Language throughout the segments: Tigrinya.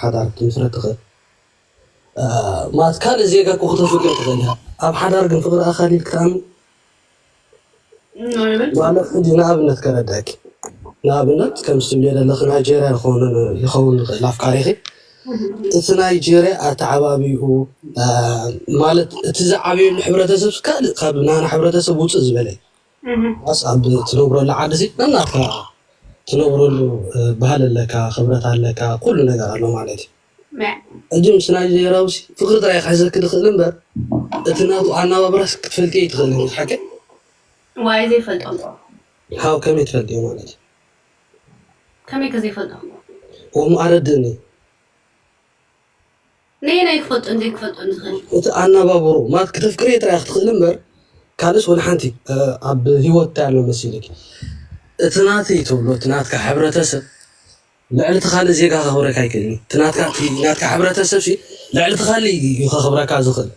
ሓዳር ክትምስረት ትኽእል። ማለት ካልእ ዜጋ እኮ ክተፍቅር ትኽእል ኢኻ። ኣብ ሓዳር ግን ፍቕሪ ኣኻል ኢልክ ትኣምን? ማለት ሕጂ ንኣብነት ከረዳእኪ። ንኣብነት ከም ትብልዮ ዘለኺ ናይጀርያ ይኸውን ይኸውን ይኽእል ኣፍቃሪኺ። እቲ ናይጀርያ ኣተዓባቢኡ፣ ማለት እቲ ዝዓበየሉ ሕብረተሰብ ካልእ ካብ ናና ሕብረተሰብ ውፅእ ዝበለ እዩ። ኣስ ኣብ ትነብረሉ ዓዲ ሲ ነናትካ ትነብረሉ ባህሊ ኣለካ፣ ክብረት ኣለካ፣ ኩሉ ነገር ኣሎ ማለት እዩ። ሕጂ ምስ ናይጀርያዊ ሲ ፍቕሪ ጥራይ ክሕዘኪ ዝኽእል እምበር እቲ ናቱ ኣነባብራስ ክትፈልጥዮ ኣይትኽእልን ኢኺ። ሓቂ? ዋይ ዘይፈልጦ ሃው ከመይ ትፈልጥዮ ማለት እዩ? ከመይ ከ ዘይፈልጦ ወሙ ኣረድእኒ። ነየናይ ክፈልጦን ዘይክፈልጦን ዝኽእል? እቲ ኣነባብሩ ማለት ክተፍቅርዮ ጥራይ ክትኽእል እምበር ካልእስ ወላ ሓንቲ ኣብ ህይወት እንታይ ኣሎ መሲልኪ? እቲ ናተይ ትብሎ እቲ ናትካ ሕብረተሰብ ልዕሊ እቲ ካልእ ዜጋ ከኽብረካ ኣይክእልን እዩ። እቲ ናትካ እቲ ናትካ ሕብረተሰብ ሲ ልዕሊ እቲ ካልእ እዩ ከኽብረካ ዝኽእል።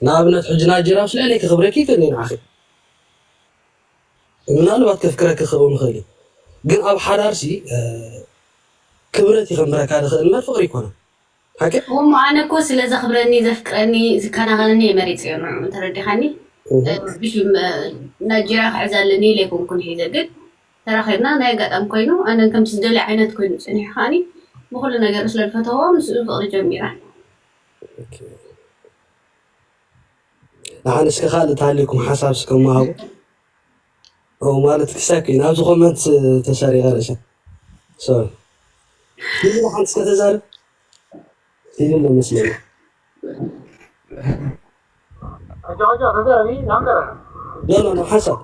ንኣብነት ሕጂ ናይጀርያ ምስ ልዕለይ ከኽብረኪ ይኽእል እዩ ንዓኺ። ምናልባት ከፍቅረኪ ክኸውን ይኽእል እዩ። ግን ኣብ ሓዳር ሲ ክብረት እዩ ከንብረካ ዝኽእል እምበር ፍቕሪ ኣይኮነን። ሓቂ? እሞ ኣነ እኮ ስለ ዘኽብረኒ ዘፍቅረኒ ዝከናኸነኒ እየ መሪፀዮ ንዕኡ ተረዲኻኒ። ብሽም ናይጀርያ ክሕዝ ኣለኒ ኢለ ኣይኮንኩን ሒዘ ግን ተራኺብና ናይ ኣጋጣሚ ኮይኑ ኣነ ከምቲ ዝደልዮ ዓይነት ኮይኑ ፀኒሑ ከዓኒ ብኩሉ ነገር ስለ ዝፈተዎ ምስኡ ፍቕሪ ጀሚራ። ንሓን እስከ ካልእ ተሃልዩኩም ሓሳብ እስከ መሃቡ። ኦ ማለት ክሳብ ኮይኑ ኣብዚ ኮመንት ተሰሪቐ ርእሰ ሶሪ። ንሓን እስከ ተዛርብ ይብል መስለኒ። Aja aja tadi hari nyangka. ኖ ኖ ኖ ሓሳብ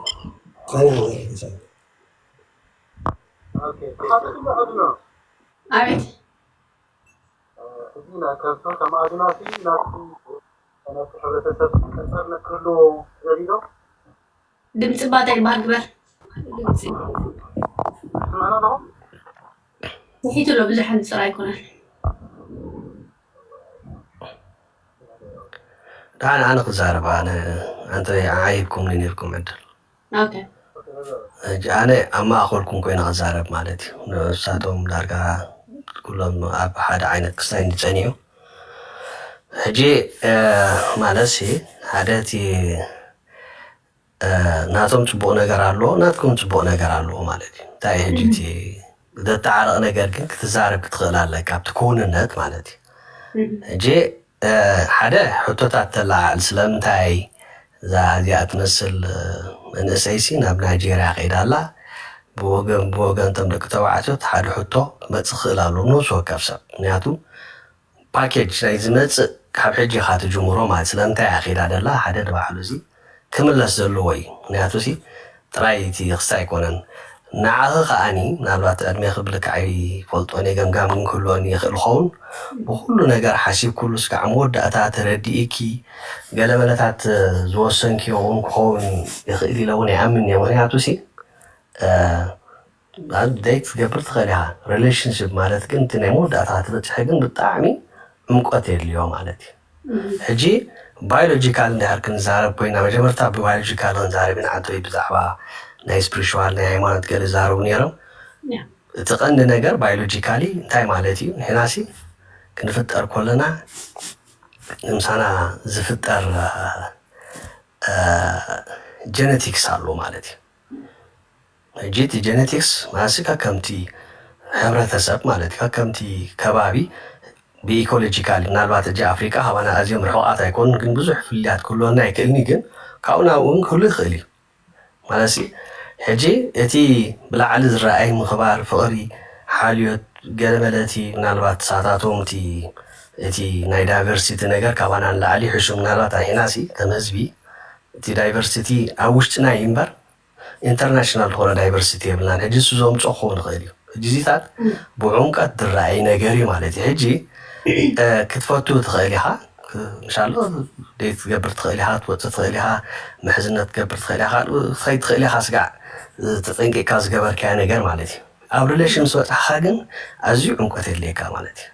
ኣቤት እዚ ናይ ከብቶ ከማእዝናሲ ናቲ ናቲ ሕብረተሰብ ቀጻልነት ክህልዎ ዘሪዶ ድምፂ ባታ ይበሃል ግበር ድምፂ ስማና ነው ትሒቱ ኣሎ ብዙሕ ንፅር ኣይኮነን ደሓን ኣነ ክዛረብ ኣነ ኣንተ ኣይብኩም ነርኩም ዕድል ኦኬ ሕጂ ኣነ ኣብ ማእኸልኩም ኮይነ ክዛረብ ማለት እዩ ንሳቶም ዳርጋ ኩሎም ኣብ ሓደ ዓይነት ክስታይ ዝፀንሑ ሕጂ ማለት ሲ ሓደ እቲ ናቶም ፅቡቕ ነገር ኣለዎ ናትኩም ፅቡቕ ነገር ኣለዎ ማለት እዩ እንታይ ሕጂ እቲ ዘተዓረቕ ነገር ግን ክትዛረብ ክትኽእል ኣለካ ኣብቲ ክውንነት ማለት እዩ ሕጂ ሓደ ሕቶታት ተለዓዕል ስለምንታይ እዛ እዚኣ ትመስል መንእሰይሲ ናብ ናይጀርያ ከይዳ ኣላ ብወገን ብወገን እቶም ደቂ ተባዕትዮ ሓደ ሕቶ መፅእ ክእል ኣሎ ንሱ ወከፍ ሰብ ምክንያቱ ፓኬጅ ናይ ዝመፅእ ካብ ሕጂ ኢኻ ትጅምሮ ማለት ስለምንታይ እያ ከይዳ ደላ ሓደ ንባዕሉ እዚ ክምለስ ዘለዎ እዩ ምክንያቱ ሲ ጥራይ እቲ ክስታይ ኣይኮነን ንዓኺ ከዓኒ ምናልባት ዕድሜኺ ብልክዕ ኣይፈልጦን እየ ገምጋም ግን ክህልወኒ ይኽእል ኸውን ብኩሉ ነገር ሓሲብኩሉ እስካዕ መወዳእታ ተረዲእኪ ገለመለታት ዝወሰንክዮ እውን ክኸውን ይኽእል ኢለ እውን ይኣምን እየ ምክንያቱ ሲ ዴት ክትገብር ትኽእል ኢኻ relationship ማለት ግን እቲ ናይ መወዳእታ ክትበፅሐ ግን ብጣዕሚ ዕምቆት የድልዮ ማለት እዩ ሕጂ biological እንድሕር ክንዛረብ ኮይና መጀመርታ ብ biological ክንዛረብ ኢና ዓንተወይ ብዛዕባ ናይ spiritual ናይ ሃይማኖት ገለ ይዛረቡ ነይሮም እቲ ቀንዲ ነገር biologically እንታይ ማለት እዩ ንሕናሲ ክንፍጠር ከለና ምሳና ዝፍጠር genetics ኣሎ ማለት እዩ ሕጂ እቲ genetics ማለትሲ ከከምቲ ሕብረተሰብ ማለት እዩ ከከምቲ ከባቢ ብኢኮሎጂካል ምናልባት ሕጂ ኣፍሪቃ ካባና ኣዝዮም ርሑቃት ኣይኮኑን ግን ብዙሕ ፍልልያት ክህልወና ኣይክእልኒ ግን ካብኡ ናብኡ እውን ክህሉ ይኽእል እዩ ማለትሲ ሕጂ እቲ ብላዕሊ ዝረኣይ ምኽባር ፍቕሪ ሓልዮት ገለ መለ እቲ ምናልባት ሳታቶም እቲ እቲ ናይ ዳይቨርሲቲ ነገር ካባና ንላዕሊ ይሕሹ ምናልባት ኣንሒና ሲ ከም ህዝቢ እቲ ዳይቨርሲቲ ኣብ ውሽጥና እዩ እምበር ኢንተርናሽናል ዝኾነ ዳይቨርሲቲ የብልናን። ሕጂ እሱ ዘምፅኦ ክኸውን ይኽእል እዩ። ሕጂ እዚታት ብዕምቀት ዝረኣይ ነገር እዩ ማለት እዩ። ሕጂ ክትፈቱ ትኽእል ኢኻ፣ ምሻሎ ዴት ክትገብር ትኽእል ኢኻ፣ ክትወፅእ ትኽእል ኢኻ፣ ምሕዝነት ክትገብር ትኽእል ኢኻ፣ ካልእ ክትኸይድ ትኽእል ኢኻ። ስጋዕ ተጠንቂቕካ ዝገበርካዮ ነገር ማለት እዩ። ኣብ ሪሌሽን ምስ በፃሕኻ ግን ኣዝዩ ዕምቀት የድልየካ ማለት እዩ።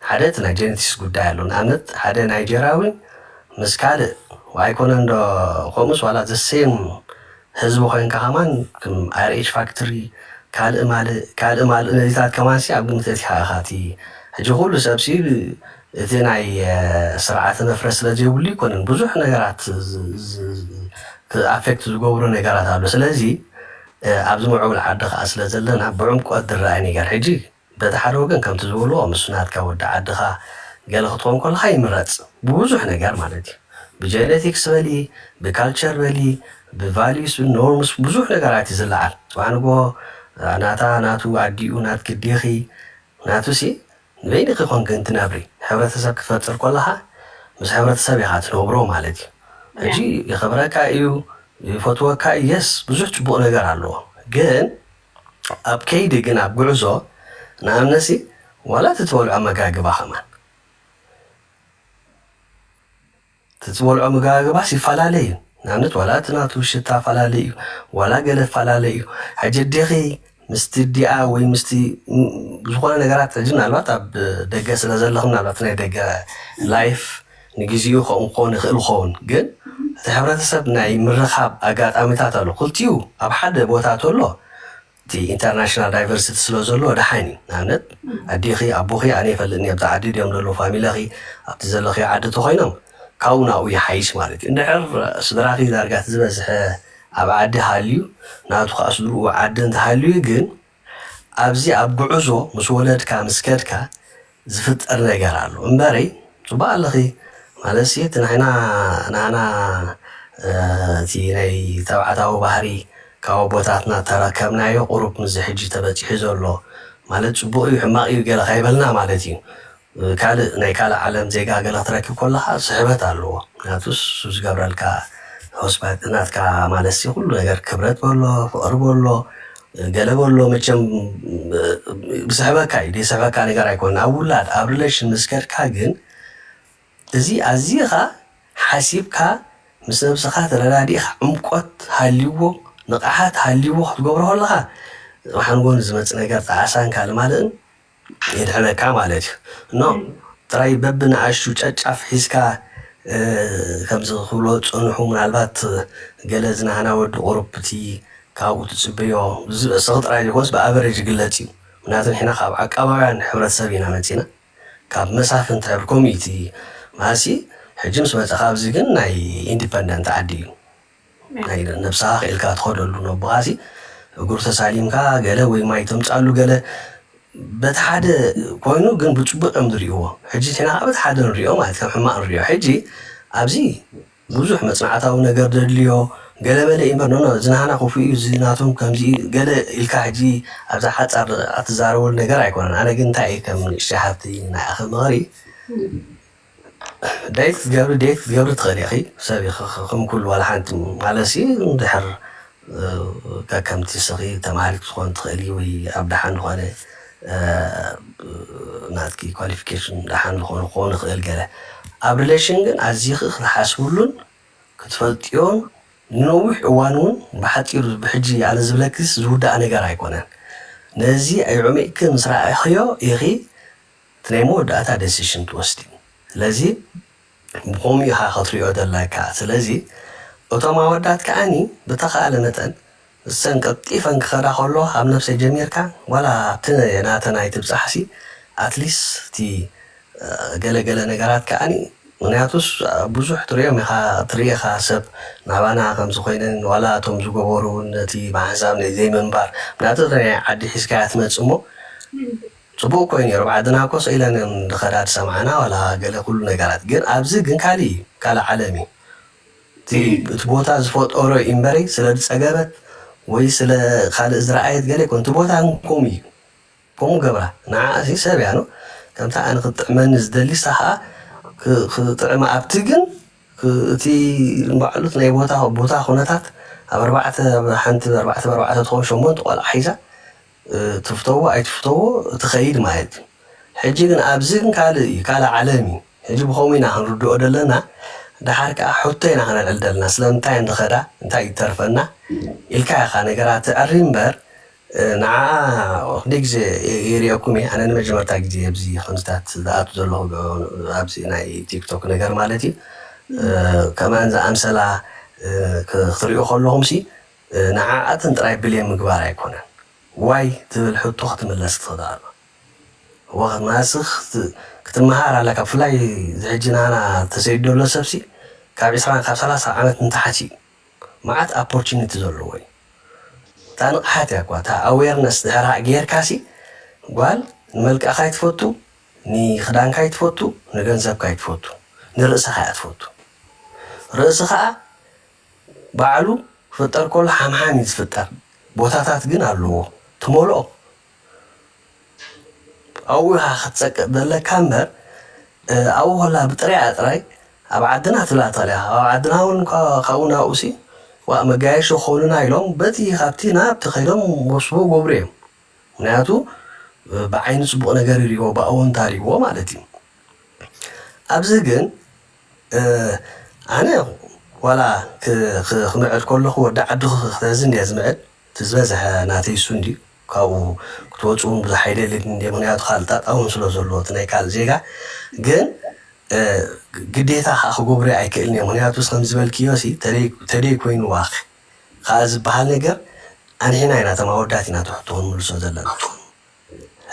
ሓደ እቲ ናይ ጀነቲክስ ጉዳይ ኣሎ ንኣብነት ሓደ ናይጀራዊ ምስ ካልእ ኣይኮነን ዶ ከምኡስ ዋላ ዘሴም ህዝቢ ኮይንካ ከማን ከም ኣር ኤች ፋክትሪ ካልእ ማል ካልእ ማል ነዚታት ከማንሲ ኣብ ግምት ኣእቲኻ ኢኻ። እቲ ሕጂ ኩሉ ሰብሲ እቲ ናይ ስርዓተ መፍረስ ስለ ዘይብሉ ኣይኮነን ብዙሕ ነገራት ኣፌክት ዝገብሩ ነገራት ኣሎ። ስለዚ ኣብዚ ምዕቡል ዓዲ ከዓ ስለ ዘለና ብዕምቆት ዝረኣይ ነገር ሕጂ በቲ ሓደ ወገን ከምቲ ዝበልዎ ምስ ናትካ ወዲ ዓድኻ ገለ ክትኾን ከለኻ ይምረፅ ብብዙሕ ነገር ማለት እዩ። ብጀነቲክስ በሊ፣ ብካልቸር በሊ፣ ብቫሊዩስ ብኖርምስ ብዙሕ ነገራት እዩ ዝለዓል። ፅባሕ ንጎ ናታ ናቱ ኣዲኡ ናትኪ ዲኺ ናቱ ሲ ንበይንኺ ኮንክን ትነብሪ። ሕብረተሰብ ክትፈጥር ከለኻ ምስ ሕብረተሰብ ኢኻ ትነብሮ ማለት እዩ። ሕጂ ይኸብረካ እዩ፣ ይፈትወካ እዩ፣ የስ ብዙሕ ፅቡቕ ነገር ኣለዎ። ግን ኣብ ከይዲ ግን ኣብ ጉዕዞ ንኣብነሲ ዋላ እቲ ትበልዖ ኣመጋግባ ከማን እቲ ትበልዖ ኣመጋግባስ ይፈላለ እዩ። ንኣብነት ዋላ እቲ ናቱ ሽታ ፈላለ እዩ፣ ዋላ ገለ ፈላለ እዩ። ሕጂ ኣዴኺ ምስቲ ኣዲኣ ወይ ምስቲ ዝኾነ ነገራት ሕጂ ምናልባት ኣብ ደገ ስለ ዘለኹ ምናልባት ናይ ደገ ላይፍ ንግዚኡ ከምኡ ክኸውን ይኽእል ይኸውን፣ ግን እቲ ሕብረተሰብ ናይ ምርኻብ ኣጋጣሚታት ኣሎ። ክልቲኡ ኣብ ሓደ ቦታ ተሎ እቲ ኢንተርናሽናል ዳይቨርሲቲ ስለ ዘሎ ደሓን እዩ። ንኣብነት ኣዴኺ ኣቦኺ ኣነ ይፈልጥኒ ኣብዛ ዓዲ ድዮም ዘለዉ ፋሚለኺ ኣብቲ ዘለኽዮ ዓዲ ተኾይኖም ካብኡ ናብኡ ይሓይሽ ማለት እዩ። እንድሕር ስድራኺ ዳርጋ እቲ ዝበዝሐ ኣብ ዓዲ ሃልዩ ናቱ ከዓ ስድርኡ ዓዲ እንተሃልዩ ግን ኣብዚ ኣብ ጉዕዞ ምስ ወለድካ ምስ ከድካ ዝፍጠር ነገር ኣሎ እምበረይ ፅቡቅ ኣለኺ ማለትሲ እቲ ንሕና ናና እቲ ናይ ተባዕታዊ ባህሪ ካብ ኣቦታትና ተረከብናዮ ቁሩብ ምዚ ሕጂ ተበፂሑ ዘሎ ማለት ፅቡቅ እዩ ሕማቅ እዩ ገለ ካይበልና ማለት እዩ። ካልእ ናይ ካልእ ዓለም ዜጋ ገለ ክትረክብ ከለካ ስሕበት ኣለዎ ምክንያቱ እሱ ዝገብረልካ ሆስፓይት ናትካ ማለትሲ ኩሉ ነገር ክብረት በሎ ፍቅሪ በሎ ገለ በሎ መቸም ብስሕበካ እዩ ደይስሕበካ ነገር ኣይኮነ ኣብ ውላድ ኣብ ሪሌሽን ምስ ከድካ ግን እዚ ኣዚኻ ሓሲብካ ምስ ነብስኻ ተረዳዲእኻ ዕምቆት ሃልይዎ ንቕሓት ሃልይዎ ክትገብሮ ከለኻ ሓንጎን ዝመፅ ነገር ጣዕሳን ካልእ ማልእን የድሕነካ ማለት እዩ እኖ ጥራይ በብንኣሽቱ ጨጫፍ ሒዝካ ከምዚ ክብሎ ዝፀንሑ ምናልባት ገለ ዝናህና ወዲ ቁሩብ እቲ ካብኡ ትፅበዮ ዝብእስኺ ጥራይ ዘይኮንስ ብኣቨሬጅ ይግለፅ እዩ ምክንያቱ ንሕና ካብ ዓቃባውያን ሕብረተሰብ ኢና መፂና ካብ መሳፍንቲ ሕብሪ ኮሚቲ ማሲ ሕጂ ምስ መፀ ካብዚ ግን ናይ ኢንዲፐንደንት ዓዲ እዩ ናይ ነብስኻ ክኢልካ ትኸደሉ ነቦኻሲ እግሩ ተሳሊምካ ገለ ወይ ማይ ተምፃሉ ገለ በቲ ሓደ ኮይኑ ግን ብፅቡቅ እዮም ዝሪእዎ ሕጂ ቲና ከዓ በቲ ሓደ ንሪኦ ማለት ከም ሕማቅ ንሪኦ ሕጂ ኣብዚ ብዙሕ መፅናዕታዊ ነገር ዘድልዮ ገለመለ እዩ እምበር ኖኖ እዚ ናህና ክፉእ እዩ እዚ ናቶም ከምዚ እዩ ገለ ኢልካ ሕጂ ኣብዛ ሓፃር ኣትዛረበሉ ነገር ኣይኮነን ኣነ ግን እንታይ እዩ ከም ንእሽተይ ሓፍቲ ናይ ኣኸ ምኽሪ ዳይት ክትገብሪ ዳይት ክትገብሪ ትኽእል ኢኺ ሰብ ከም ኩሉ ዋላ ሓንቲ ማለሲ እንድሕር ከከምቲ ስኺ ተማሃሪ ክትኾን ትኽእሊ ወይ ኣብ ደሓን ዝኾነ ናትኪ ኳሊፊኬሽን ደሓን ዝኾነ ክኾን ይኽእል ገለ ኣብ ሪሌሽን ግን ኣዚኺ ክትሓስብሉን ክትፈልጥዮን ንነዊሕ እዋን እውን ብሓፂሩ ብሕጂ ኣነ ዝብለክስ ዝውዳእ ነገር ኣይኮነን ነዚ ኣዕሚቕኪ ምስ ረኣኽዮ ኢኺ እቲ ናይ መወዳእታ ደሲሽን ትወስዲ ስለዚ ብኸምኡ ኢኻ ክትሪኦ ዘለካ ስለዚ እቶም ኣወዳት ከዓኒ ብተኻእለ መጠን እሰን ቀልጢፈን ክኸዳ ከሎ ካብ ነብሰይ ጀሚርካ ዋላ ኣብቲ ናተን ኣይትብፃሕሲ ኣትሊስት እቲ ገለገለ ነገራት ከዓኒ ምክንያቱስ ብዙሕ ትሪኦም ኢኻ ትርኢ ኢኻ ሰብ ናባና ከምዚ ኮይነን ዋላ እቶም ዝገበሩ እውን ነቲ ብሓንሳብ ናይ ዘይምንባር ምክንያቱ እቲ ናይ ዓዲ ሒዝካያ ትመፅእ እሞ ፅቡቅ ኮይኑ ነይሩ ብዓድና እኮ ስኢለን እዮም ዝኸዳ ዝሰምዓና ዋላ ገለ ኩሉ ነገራት ግን ኣብዚ ግን ካልእ እዩ ካልእ ዓለም እዩ እቲ እቲ ቦታ ዝፈጠሮ እዩ እምበሪ ስለ ዝፀገበት ወይ ስለ ካልእ ዝረኣየት ገለ ይኮን እቲ ቦታ ግን ከምኡ እዩ ከምኡ ገብራ ንዓኣ ሲ ሰብ እያ ነው ከምታ ኣነ ክትጥዕመኒ ዝደሊ ሳ ከዓ ክጥዕመ ኣብቲ ግን እቲ ንባዕሉ ናይ ቦታ ቦታ ኩነታት ኣብ ኣርባዕተ ሓንቲ ኣርባዕተ ኣርባዕተ ትኸውን ሸሞንተ ቆልዓ ሒዛ ትፍተዎ ኣይትፍተዎ ትኸይድ ማለት እዩ ሕጂ ግን ኣብዚ ግን ካልእ እዩ ካልእ ዓለም እዩ ሕጂ ብኸምኡ ኢና ክንርድኦ ዘለና ደሓር ከዓ ሕቶ ኢና ክነልዕል ዘለና ስለምንታይ እንድኸዳ እንታይ ይተርፈና ኢልካ ኢኻ ነገራት ትዕሪ እምበር ንዓ ክንደይ ግዜ ይሪኦኩም እየ ኣነ ንመጀመርታ ግዜ ኣብዚ ከምዚታት ዝኣቱ ዘለኹ ኣብዚ ናይ ቲክቶክ ነገር ማለት እዩ ከማን ዝኣምሰላ ክትሪኦ ከለኹም ሲ ንዓኣትን ጥራይ ብሌም ምግባር ኣይኮነን ዋይ ትብል ሕቶ ክትምለስ ትኽእል ኣሎ። እወ፣ ማስኽ ክት-፣ ክትመሃር ኣለካ። ብፍላይ እዚ ሕጂ ናና ተሰይዱ ዘሎ ሰብሲ ካብ ዕስራ ካብ ሰላሳ ዓመት ንታሕቲ እዩ። መዓት ኦፖርቹኒቲ ዘለዎ እዩ። እታ ንቕሓት እያ እኳ፣ እታ ኣዌርነስ ድሕር ጌርካሲ፣ ጓል ንመልክዕኻ ይትፈቱ፣ ንኽዳንካ ይትፈቱ፣ ንገንዘብካ ይትፈቱ፣ ንርእስኻ እያ ትፈቱ። ርእሲ ኸኣ ባዕሉ ክፍጠር ከሎ ሓምሓም እዩ ዝፍጠር። ቦታታት ግን ኣለዎ። ትመልኦ። ኣብኡ ኢኻ ክትጸቅጥ ዘለካ እምበር፣ እ፣ ኣብኡ ከላ ብጥሪኣ ጥራይ ኣብ ዓድና ትብላ ትኽእል ኢኻ። ኣብ ዓድና እውን እኳ ካብኡ ናብኡ ሲ፣ ዋእ መጋየሾ ክኾኑና ኢሎም በቲ ካብቲ ናብቲ ከይዶም ወስቦ ገብሩ እዮም። ምኽንያቱ፣ እ፣ ብዓይኒ ጽቡቕ ነገር ይሪዎ፣ ብኣወንታ ይሪዎ ማለት እዩ። ኣብዚ ግን፣ እ፣ ኣነ ዋላ ክ-፣ ክ-፣ ክምዕድ ከለኹ ወዲ ዓዲ ክ-፣ ክተዝን እየ ዝምዕድ። እቲ ዝበዝሐ ናተይ እሱ እንድዩ። ካብኡ ክትወጽኡ እውን ብዙሕ ኣይደልን እንድየ፣ ምኽንያቱ ካልእ ጣጣ እውን ስለ ዘለዎ እቲ ናይ ካልእ ዜጋ። ግን፣ እ፣ ግዴታ ከዓ ክገብሮ ኣይክእልን እየ። ምኽንያቱ ከምዚ ዝበልክዮ ሲ፣ ተደይ-፣ ተደይ ኮይኑዋ ከዓ ዝበሃል ነገር ኣንሒና ኢና፣ እቶም ኣወዳት ኢና እቲ ሕቶ ክንምልሶ ዘለና።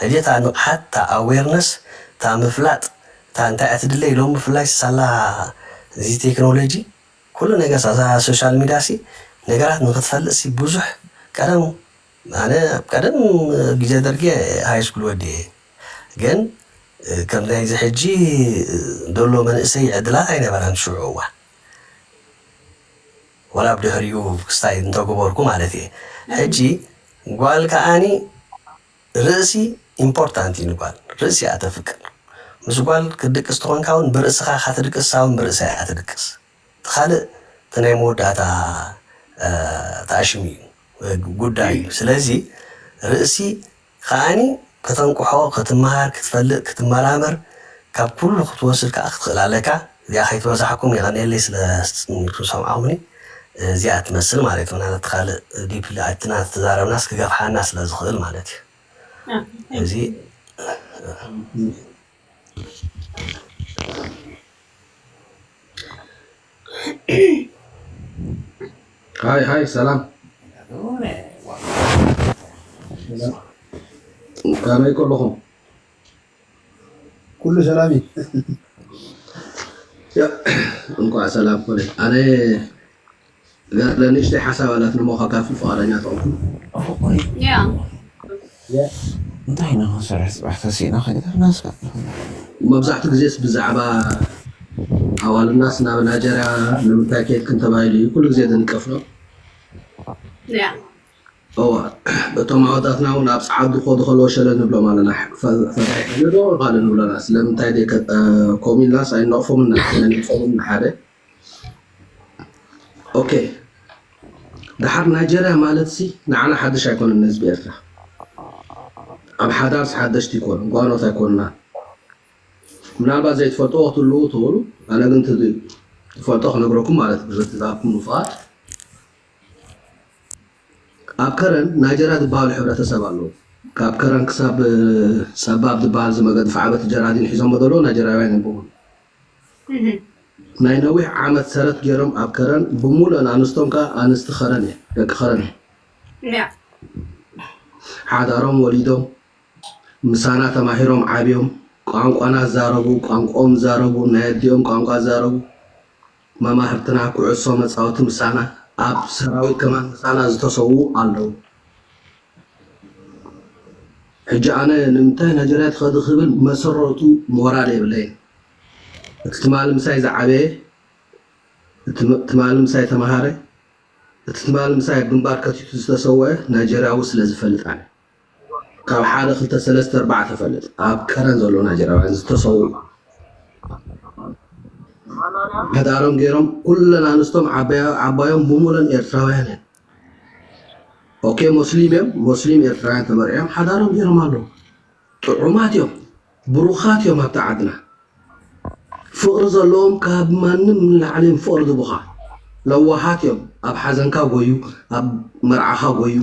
ሕጂ እታ ንቕሓት፣ እታ ኣዌርነስ፣ እታ ምፍላጥ፣ እታ እንታይ እያ ትድለ ኢሎም ብፍላይ ሳላ እዚ ቴክኖሎጂ፣ ኩሉ ነገር ሳላ ሶሻል ሚድያ ሲ፣ ነገራት ንክትፈልጥ ሲ ብዙሕ ቀደም፣ ኣነ ኣብ ቀደም ግዜ ደርጌ ሃይ ስኩል ወዲኤ። ግን፣ እ፣ ከም ናይዚ ሕጂ፣ እ፣ ዘሎ መንእሰይ ዕድላት ኣይነበረን ሽዑ እዋን። ወላ ኣብ ድሕሪኡ ክስታይ እንተገበርኩ ማለት እየ። ሕጂ ጓል ከኣኒ ርእሲ ኢምፖርታንት እዩ ንጓል። ርእሲ እያ ተፍቅር። ምስ ጓል ክትድቅስ ተኾንካ እውን ብርእስኻ እኻ ትድቅስ፣ እሳ እውን ብርእሳ እያ ትድቅስ። እቲ ካልእ እቲ ናይ መወዳእታ፣ እ፣ ተኣሽሙ እዩ፣ ወይ ጉዳይ እዩ። ስለዚ ርእሲ ከኣኒ ከተንቅሖ፣ ክትመሃር፣ ክትፈልጥ፣ ክትመራመር፣ ካብ ኩሉ ክትወስድ ከኣ ክትኽእል ኣለካ። እዚኣ ከይትበዛሕኩም የቐንየለይ ስለ ዝሰምዓኹምኒ። እዚኣ ትመስል ማለት እዩ። ናብቲ ካልእ ዲፕሊ ኣትና ዝተዛረብናስ ክገፍሓና ስለ ዝኽእል ማለት እዩ። ኦኬ፣ thank እዚ you። ሃይ፣ ሃይ፣ ሰላም። ከመይ ከለኹም? ኩሉ ሰላም እዩ። ያ፣ እንኳዕ ሰላም ኮነ። ኣነ ገለ ንእሽተይ ሓሳብ ኣላትኒ እሞ ከካፍል ፍቓደኛ ተኾንኩም። ያ። እንታይ ኢና ክንሰርሕ ጽባሕ ተሲእና ከይተርናስ? መብዛሕትኡ ግዜስ ብዛዕባ ኣዋልድናስ ናብ ናይጀርያ ንምንታይ ከይድክን ተባሂሉ እዩ ኩሉ ግዜ ዝንቀፍ ነው። ያ። እዋ፣ እቶም ኣወዳትና እውን ኣብ ጸዓዱ ክኸዱ ከለዉ ሸለል ንብሎም ኣለና። ፈ-፣ ፈዳይ ሕነ ዶ ካልእ ንብሎና። ስለምንታይ ደይ ከ-፣ እ፣ ከምኡ ኢልናስ ኣይንነቕፎምን ኢና፣ ኣይንነቕፎምን ኢና ሓደ። ኦኬ። ደሓር ናይጀርያ ማለት ሲ ንዓና ሓድሽ ኣይኮነን፣ ንህዝቢ ኤርትራ። ኣብ ሓዳርስ ሓደሽቲ ይኮኑ፣ ጓኖት ኣይኮኑና። ምናልባት ዘይትፈልጥዎ ክትህልዉ ትኽእሉ፣ ኣነ ግን ትዝ-፣ ትፈልጦ ክነግረኩም ማለት እዩ፣ ብዘተዛብኩም ፍቓድ። ኣብ ከረን ናይጀርያ ዝበሃሉ ሕብረተሰብ ኣለዉ። ካብ ከረን ክሳብ፣ እ፣ ጸባብ ዝበሃል ዝመገድፍ ዓበቲ ጀራዲን ሒዞሞ ዘለዉ ናይጀርያውያን እዮም ብሙሉ። እህ። ናይ ነዊሕ ዓመት ሰረት ገይሮም ኣብ ከረን ብሙሉእን ኣንስቶም ከኣ ኣንስቲ ከረን እየን፣ ደቂ ከረን እየን። ያ። ሓዳሮም ወሊዶም፣ ምሳና ተማሂሮም ዓብዮም፣ ቋንቋና ዛረቡ፣ ቋንቋኦም ዛረቡ፣ ናይ ኣዲኦም ቋንቋ ዛረቡ፣ መማህርትና ኩዕሶ መጻወቲ ምሳና፣ ኣብ ሰራዊት ከማን ምሳና ዝተሰውኡ ኣለዉ። ሕጂ ኣነ ንምንታይ ናይጀርያ ትኸዲ ክብል መሰረቱ ሞራል የብለይን። እቲ ትማሊ ምሳይ ዝዓበየ፣ እቲ ም-፣ ትማሊ ምሳይ ተማሃረ፣ እቲ ትማሊ ምሳይ ኣብ ግንባር ከቲቱ ዝተሰወአ ናይጀርያዊ ስለ ዝፈልጥ ኣነ። ካብ ሓደ፣ ክልተ፣ ሰለስተ፣ ኣርባዕተ ፈልጥ። ኣብ ከረን ዘሎ ናይጀርያውያን ዝተሰውኡ። ሓዳሮም ገይሮም ኩለን ኣንስቶም ዓባያ-፣ ዓባዮም ብሙለን ኤርትራውያን እየን። ኦኬ፣ ሞስሊም እዮም፣ ሞስሊም ኤርትራውያን ተመርዕዮም ሓዳሮም ገይሮም ኣለዉ። ጥዑማት እዮም፣ ብሩኻት እዮም ኣብታ ዓድና። ፍቕሪ ዘለዎም ካብ ማንም ንላዕሊ እዮም ፍቕሪ ዝህቡኻ። ለዋሃት እዮም። ኣብ ሓዘንካ ጎዩ፣ ኣብ መርዓኻ ጎዩ፣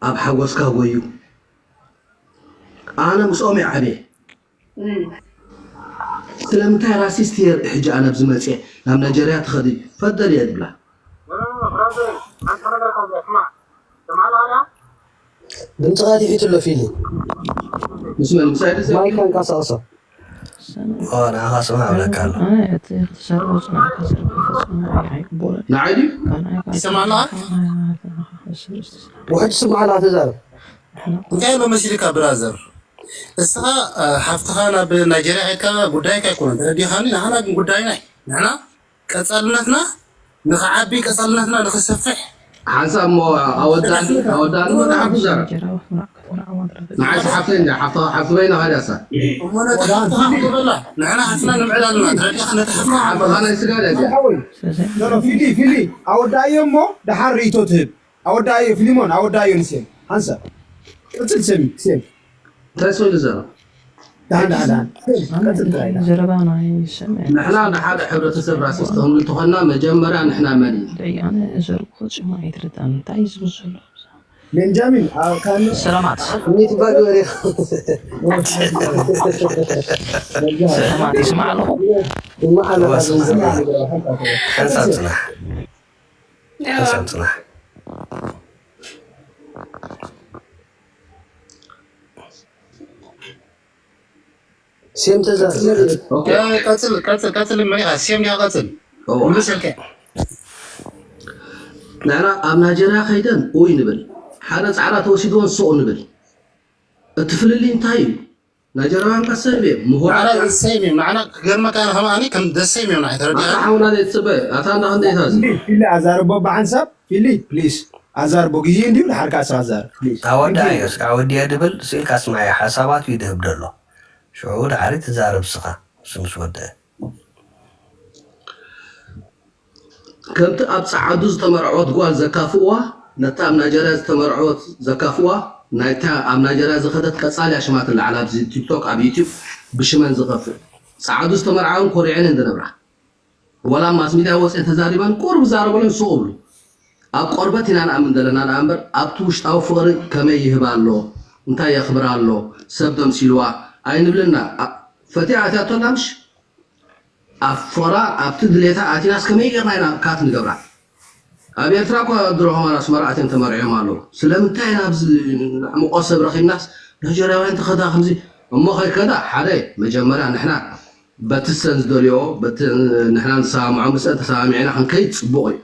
ኣብ ሓጎስካ ጎዩ። ኣነ ምስኦም እየ ዓብየ። እም። ስለምንታይ ራሲስት እየ ሕጂ ኣነ ኣብዚ መፅየ ናብ ናይጀርያ ትኸዲ ፈደል እየ ዝብላ። No, no, no, brother, ሓንቲ ነገር ካብ ስማዕ። ስማዕ ኣላ። ድምፅኻ ትሒቱ ኣሎ ፊሊ። ምስ መን? ምሳይ ድዘ ማይክ ኣንቀሳቕሶ። ንዓኻ ስማዕ እብለካ ኣሎ። ንዓይ ድዩ? ይሰማዕ ኣለኻ? ውሕድ ስማዕ ኣላ ተዛረብ። እንታይ ኣሎ መሲልካ ብራዘር? እስኻ ሓፍትኻ ናብ ናይጀርያ ከድካ ጉዳይካ ኣይኮነን፣ ተረዲኻኒ? ንዓና ግን ጉዳይና እዩ። ንሕና ቀፃልነትና ንኽዓቢ፣ ቀፃልነትና ንኽሰፍሕ ሓንሳብ እሞ ኣወዳኒ ኣወዳኒ መፅሓፍ ይዛረብ። ንዓይ ሓፍተይ እንዳ ሓፍተ ሓፍቲ በይና ካዲያሳ እሞ ነቲ ሓፍትኻ ክበላ ንሕና ሓፍትና ንምዕዳልና ተረዲኻ ነቲ ሓፍትኻ ሓፍትኻ ናይ ስጋ ደገ ፊሊ ፊሊ ኣወዳእዮ እሞ ደሓር ርእይቶ ትህብ። ኣወዳእዮ ፊሊሞን ኣወዳእዮ ንሴም ሓንሳብ ቅፅል ሰሚ ሴም እንታይ ሰው ልዘረብ ደሓን ደሓን ደሓን ቀፅል ጥራይ ደሓን ዘረባና ይሰምዕ ንሕና ንሓደ ሕብረተሰብ ራሲስት ተኾና መጀመርያ ንሕና መን ኢና ደያነ ዘርጉ ፈፂሙ ኣይትርዳን እንታይ እዩ ዝብል ዘሎ ቤንጃሚን ኣብ ካን ሰላማት ሚት ባግበሪ ሰላማት ይስማዕ ኣለኹ ሓንሳብ ፅናሕ ሓንሳብ ፅናሕ ሴም ተዛረብ ቀፅል ቀፅል ቀፅል መሪኻ ሴም ዲኻ ቀፅል ሙሉ ስልከ ንሕና ኣብ ናይጀርያ ከይደን ኡይ ንብል ሓደ ፃዕዳ ተወሲድዎን ሱቕ ንብል እቲ ፍልልይ እንታይ እዩ ናይጀርያውያን ከሰብ እዮም ምሁራት ንዓና ዘሰይም እዮም ንዓና ክገርመካ ከማኒ ከም ዘሰይም እዮም ንዓይ ተረዲኻ ኣታ ሓውና ዘይትፅበ ኣታ እንዳ ክንደይታ እዚ ፊሊ ፊሊ ኣዛርቦ ብሓንሳብ ፊሊ ፕሊስ ኣዛርቦ ግዜ እንዲሁ ንሓርካ ኣዛር ፕሊስ ኣወዳእዮ እስካ ወዲየ ድብል ስኢልካ ስማዮ ሓሳባቱ ይድህብ ደሎ ሽዑ ድሓሪ ትዛረብ ስኻ እሱ ምስ ወደአ ከምቲ ኣብ ጸዓዱ ዝተመርዐወት ጓል ዘካፍእዋ ነታ ኣብ ናይጀርያ ዝተመርዐወት ዘካፍእዋ ናይታ ኣብ ናይጀርያ ዝኸደት ቀጻሊ ኣሽማ ትለዓል ኣብዚ ቲክቶክ ኣብ ዩቲዩብ ብሽመን ዝኸፍእ ጸዓዱ ዝተመርዓወን ኮሪዐን እየን ዝነብራ ወላ ኣብ ማስ ሚድያ ወፅየን ተዛሪበን ቁሩብ ዛረበለን ሱቕ እብሉ ኣብ ቆርበት ኢና ንኣምን ዘለና ደኣ እምበር ኣብቲ ውሽጣዊ ፍቕሪ ከመይ ይህባ ኣሎ እንታይ የኽብራ ኣሎ ሰብ ተምሲልዋ ኣይንብልን ኢና ፈትያ ኣትያቶ ኣላ ምሽ ኣብ ፍቕራ ኣብቲ ድሌታ ኣቲናስ ከመይ ጌርና ኢና ካት ንገብራ ኣብ ኤርትራ እኳ ድሮ ሆማን ኣስመራ ኣትዮም ተመርዕዮም ኣለዉ ስለምንታይ ኢና ኣብዚ ንዕምቆ ሰብ ረኺብናስ ናይጀርያውያን ተኸዳ ከምዚ እሞ ከይከዳ ሓደ መጀመርያ ንሕና በቲ ሰን ዝደልዮ በቲ ንሕና ንሰማምዖ ምስአን ተሰማሚዕና ክንከይድ ፅቡቕ እዩ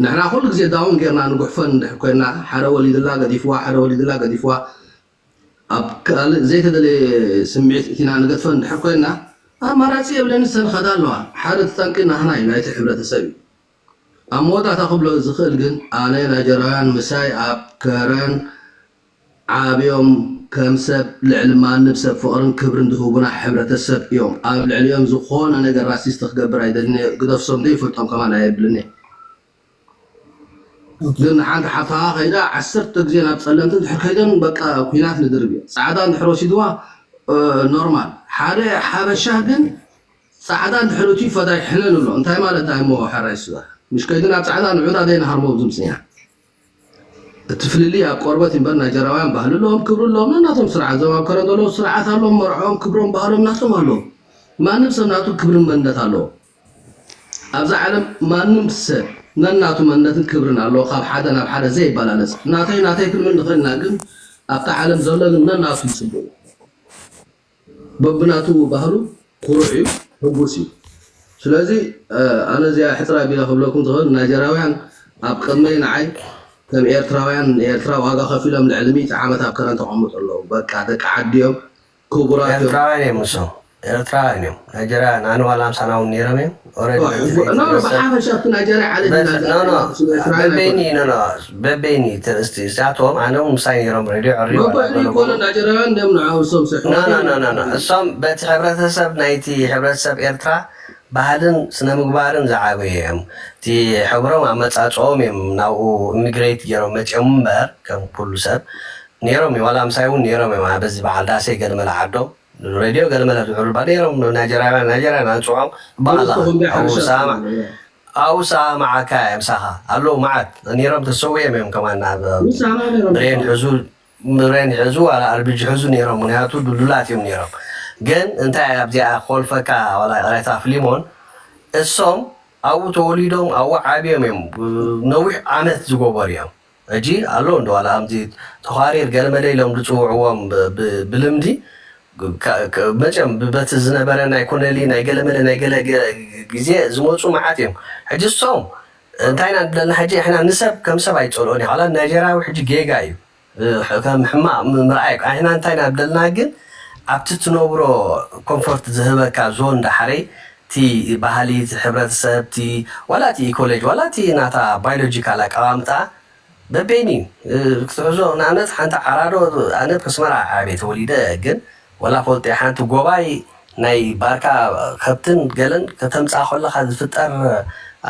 ንሕና ኩሉ ግዜ ዳውን ጌርና ንጉሕፈን እንድሕር ኮይና ሓደ ወሊድላ ገዲፍዋ ሓደ ወሊድላ ገዲፍዋ ኣብ ካልእ ዘይተደለየ ስምዒት እቲና ንገድፈን እንድሕር ኮይና ኣማራፂ የብለን ዝሰንኸዳ ኣለዋ ሓደ ተጠንቂ ናህና እዩ ናይቲ ሕብረተሰብ እዩ ኣብ መወዳእታ ክብሎ ዝኽእል ግን ኣነ ናይጀራውያን ምሳይ ኣብ ከረን ዓብዮም ከም ሰብ ልዕሊ ማንም ሰብ ፍቕርን ክብርን ዝህቡና ሕብረተሰብ እዮም ኣብ ልዕሊኦም ዝኾነ ነገር ራሲስት ክገብር ኣይደልን ግደፍ ሰም ዘይፈልጦም ከማን ኣየብልን ግን ሓንቲ ሓፍትኻ ከይዳ ዓሰርተ ግዜ ናብ ፀለምቲ እንድሕር ከይደን በቃ ኩናት ንድርብ እዩ ፃዕዳ እንድሕር ወሲድዋ ኖርማል ሓደ ሓበሻ ግን ፃዕዳ እንድሕር እቲ ፈዳይ ሕነ ንብሎ እንታይ ማለት ኣይ ሞ ሕራይ ሱዳን ምሽ ከይዱ ናብ ፃዕዳ ንዑና ዘይንሃርሞ ብዙ ምፅኒና እቲ ፍልልይ ኣብ ቆርበት እምበር ናይጀራውያን ባህሊ ኣለዎም ክብሪ ኣለዎም ነናቶም ስርዓት ዞም ኣብ ከረን ዘለዉ ስርዓት ኣለዎም መርዖም ክብሮም ባህሎም ናቶም ኣለዎም ማንም ሰብ ናቱ ክብርን መንነት ኣለዎ ኣብዚ ዓለም ማንም ሰብ ነናቱ መንነትን ክብርን ኣለዎ ካብ ሓደ ናብ ሓደ ዘይበላለፅ ናተይ ናተይ ክንብል ንኽእልና ግን ኣብታ ዓለም ዘሎ ግን ነናቱ ይፅቡቅ በብናቱ ባህሉ ኩሩዕ እዩ፣ ህጉስ እዩ። ስለዚ ኣነ እዚኣ ሕፅር ኣቢለ ክብለኩም ዝኽእል ናይጀራውያን ኣብ ቅድመይ ንዓይ ከም ኤርትራውያን ንኤርትራ ዋጋ ከፊሎም ልዕሊ ሚእቲ ዓመት ኣብ ከረን ተቐምጡ ኣለዉ። በቃ ደቂ ዓዲ እዮም፣ ክቡራት እዮም። ኤርትራውያን እዮም እሶም ኤርትራውያን እዮም ናይጀራውያን ኣነ ዋላ ምሳና እውን ነይሮም እዮም። Already No, no, ብሓፈሻ ኣብቲ ናይጀርያ ዓሌት ኢና No, no. ንርኢ፣ ኤርትራውያን በበይኒ ኣይኮኑን። No, no. በበይኒ እቲ ርእስቲ እዚኣቶም ኣነ እውን ምሳይ ነይሮም ሬድዮ ዕርዩ መበሊ ይኮነ ናይጀራውያን እንዲኦም ንዓ እሶም ሰ No, no, no, no, no. እሶም በቲ ሕብረተሰብ ናይቲ ሕብረተሰብ ኤርትራ ባህልን ስነ ምግባርን ዝዓበዩ እዮም። እቲ ሕብሮም ኣመፃፅኦም እዮም ናብኡ ኢሚግሬት ገይሮም መፂኦም እምበር ከም ኩሉ ሰብ ነይሮም እዮም። ዋላ ምሳይ እውን ነይሮም እዮም። በዚ በዓል ዳሴ ገለመለ ዓዶም ሬድዮ ገለመለ ዝሕብሩ ባ ነይሮም ናይጀራውያን ናይጀርያ ናንፅዖም በዓላ ንስኹም ዶ ኣብኡ ሕርሻ ሳማ ኣብኡ ሳማ ዓካ እዮም ሳኻ ኣለዉ መዓት ነይሮም ተሰዊኦም እዮም ከማን ናብ ምሳና ነይሮም ብሬን ሕዙ ብሬን ሕዙ ዋላ ኣርቢጂ ሕዙ ነይሮም ምክንያቱ ድሉላት እዮም ነይሮም ግን እንታይ ኣብዚኣ ኮልፈካ ዋላ ቅሬታ ፍሊሞን እሶም ኣብኡ ተወሊዶም ኣብኡ ዓብዮም እዮም ነዊሕ ዓመት ዝገበሩ እዮም ሕጂ ኣሎ እንዶ ዋላ ከምዚ ተዃሪር ገለመለ ኢሎም ዝፅውዕዎም ብ- ብ- ብልምዲ ካ- ክ- መቸም ብ- በቲ ዝነበረ ናይ ኮነሊ ናይ ገለመለ ናይ ገለ ገ- ግዜ ዝመፁ መዓት እዮም። ሕጂ እሶም እንታይ ኢና ንብለና ሕጂ ንሕና ንሰብ ከም ሰብ ኣይፀልኦን እዩ። ላ ናይጀርያዊ ሕጂ ጌጋ እዩ። ከም ሕማቕ ምርኣይ ኣይኮ ንሕና እንታይ ኢና ንብለና ግን ኣብቲ ትነብሮ ኮምፎርት ዝህበካ ዞን ዳሕረይ እቲ ባህሊ እቲ ሕብረተሰብ እቲ ዋላ እቲ ኢኮሎጂ ዋላ እቲ ናታ ባዮሎጂካል ኣቀማምጣ በበይኑ እዩ ክትሕዞ። ንኣብነት ሓንቲ ዓራዶ ኣነ ኣስመራ ዓብየ ተወሊደ ግን ዋላ ፈልጦ ሓንቲ ጎባይ ናይ ባርካ ከብትን ገለን ከተምፃ ከለካ ዝፍጠር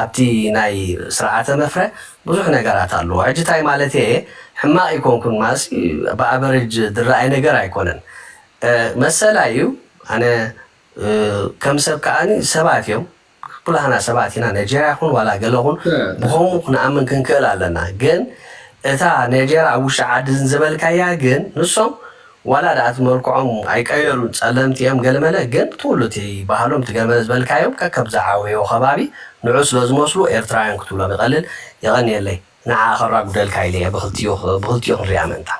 ኣብቲ ናይ ስርዓተ መፍረ ብዙሕ ነገራት ኣለዎ። ሕጂ እንታይ ማለት እየ ሕማቕ ይኮንኩን ማስ ብኣቨረጅ ዝረኣይ ነገር ኣይኮነን። መሰላ እዩ። ኣነ ከም ሰብ ከዓኒ ሰባት እዮም ኩላህና ሰባት ኢና። ናይጀርያ ይኹን ዋላ ገለኹን ብኸምኡ ክንኣምን ክንክእል ኣለና። ግን እታ ናይጀርያ ኣብ ውሽጢ ዓዲ ዝበልካያ ግን ንሶም ዋላ ደኣ እቲ መልክዖም ኣይቀየሩን ጸለምቲ እዮም ገለመለ ግን ትውሉ እቲ ባህሎም ትገመለ ዝበልካዮም ከከብ ዝዓበዮ ከባቢ ንዑ ስለ ዝመስሉ ኤርትራውያን ክትብሎም ይቐልል። የቐንየለይ ንዓ ከራጉደልካ ኢለ እየ ብክልቲኡ ክንሪኣ ምእንታ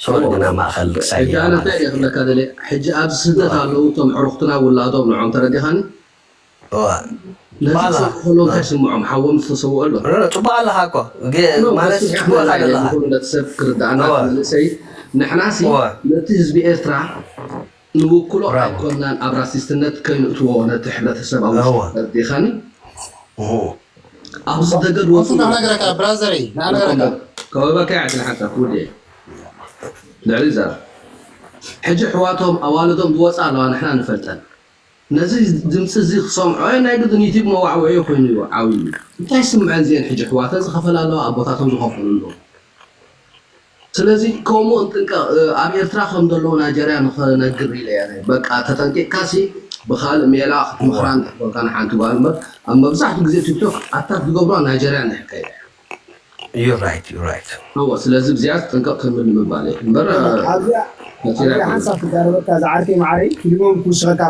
ሶል ግና ማእኸል ክሳይ ሕጂ እያ ኣነ ማለት እንታይ እየ ክብለካ ደለ ሕጂ ኣብዚ ስደት ኣለዉ እቶም ዕሩኽትና ውላዶም ንዖም ተረዲኻኒ እዋ ነዚ ባላ ክሰምዑ ከለዉ እንታይ ስምዖም ሓዎም ዝተሰውኦ ኣሎ ረ- ጽቡቅ ኣለኻ እኮ ግ- ኖ፣ ማለት በስመ ጽቡቅ ኣለኻ ኣለና ደለኻ ዝኾነ ሰብ ክርዳእና እወ። መንእሰይ ንሕናሲ እወ። ነቲ ህዝቢ ኤርትራ ንውክሎ ብራቮ። ኣይኮንናን ኣብ ራሲስትነት ከይንእትዎ ነቲ ሕብረተሰብ ኣብ እወ። ውሽጢ ተረዲኻኒ እሁ። ኣብዚ ደገ ዝወፁ ንነገረካ ብራዘረይ ንነገረካ ከበበካ ያዕድል ሓንሳብ ክውድ ልዕሊ ዘራ ሕጂ ሕዋቶም ኣዋልዶም ዝወፃ ኣለዋ ንሕና ንፈልጠን ነዚ ድምፂ እዚ ክሰምዖ ናይ ግድን ዩቲብ መዋዕውዒ ኮይኑ እዩ ዓብዩ እንታይ ስምዐን እዚአን ሕጂ ኣሕዋተን ዝኸፈላ ኣለዋ ኣቦታቶም ዝኸፈሉ ኣለዉ ስለዚ ከምኡ ንጥንቀቕ ኣብ ኤርትራ ከም ዘለዉ ናይጀርያ ንኸነግር ኢለ እየ በቃ ተጠንቂቕካ ሲ ብኻልእ ሜላ ክትምኽራን ትኽእልካ ንሓንቲ ጓል እምበር ኣብ መብዛሕትኡ ግዜ ቲክቶክ ኣታክ ዝገብሯ ናይጀርያ ንሕቀ እየ You're right, you're right. እወ ስለዚ ብዚኣ ትጥንቀቕ ክንብል ንምባል እየ እምበር ኣብዚኣ ነቲራ ኣብዚኣ ኣይኮነን ሓንሳብ ክዛረበካ ዝዓርከይ ማዕረይ ክሊሞም ክውስኸካ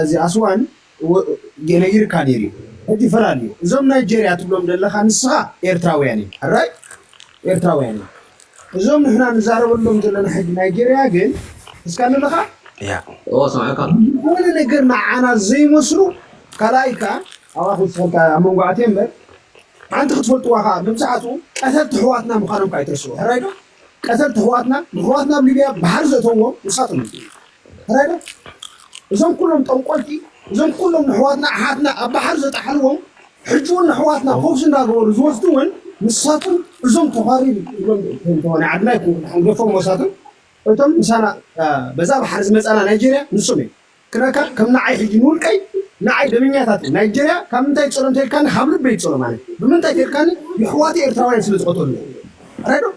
እዚ ኣስዋን ነጊርካ ነይሩ እዩ ሕጂ ፈላልዩ እዞም ናይጀርያ ትብሎም ዘለኻ ንስኻ ኤርትራውያን እዩ ሕራይ ኤርትራውያን እዩ እዞም ንሕና ንዛረበሎም ዘለና ሕጂ ናይጀርያ ግን እስካ ንለኻ Yeah. ዝኾነ ነገር ንዓና ዘይመስሉ ካልኣይ ከዓ ኣብኣ ክውስኸልካ ኣብ መንጎ ኣትየ እምበር ሓንቲ ክትፈልጥዋ ከዓ መብዛሕትኡ ቀተልቲ ኣሕዋትና ምዃኖም ከዓ ኣይትረስዑ ሕራይ ዶ ቀተልቲ ኣሕዋትና ንኣሕዋትና ኣብ ሊብያ ባሕሪ ዘእተውዎም ንሳቶም እዮም ሕራይ ዶ እዞም ኩሎም ጠንቆልቲ እዞም ኩሎም ንኣሕዋትና ኣሓትና ኣብ ባሕሪ ዘጣሕልዎም ሕጂ እውን ንኣሕዋትና ፈውሲ እንዳገበሩ ዝወስዱ እውን ንሳቶም እዞም ተዃሪ ናይ ዓድና ይኮኑ ንሓንገፎም ወሳቶም እቶም ምሳና በዛ ባሕሪ ዝመፃና ናይጀርያ ንሶም እዮም ክነካ ከም ንዓይ ሕጂ ንውልቀይ ንዓይ ደመኛታት ናይጀርያ ካብ ምንታይ ይፀሎም ተልካኒ ካብ ልበይ ይፀሎም ኣነ ብምንታይ ተልካኒ የሕዋተይ ኤርትራውያን ስለ ዝቐተሉ ሕራይ ዶ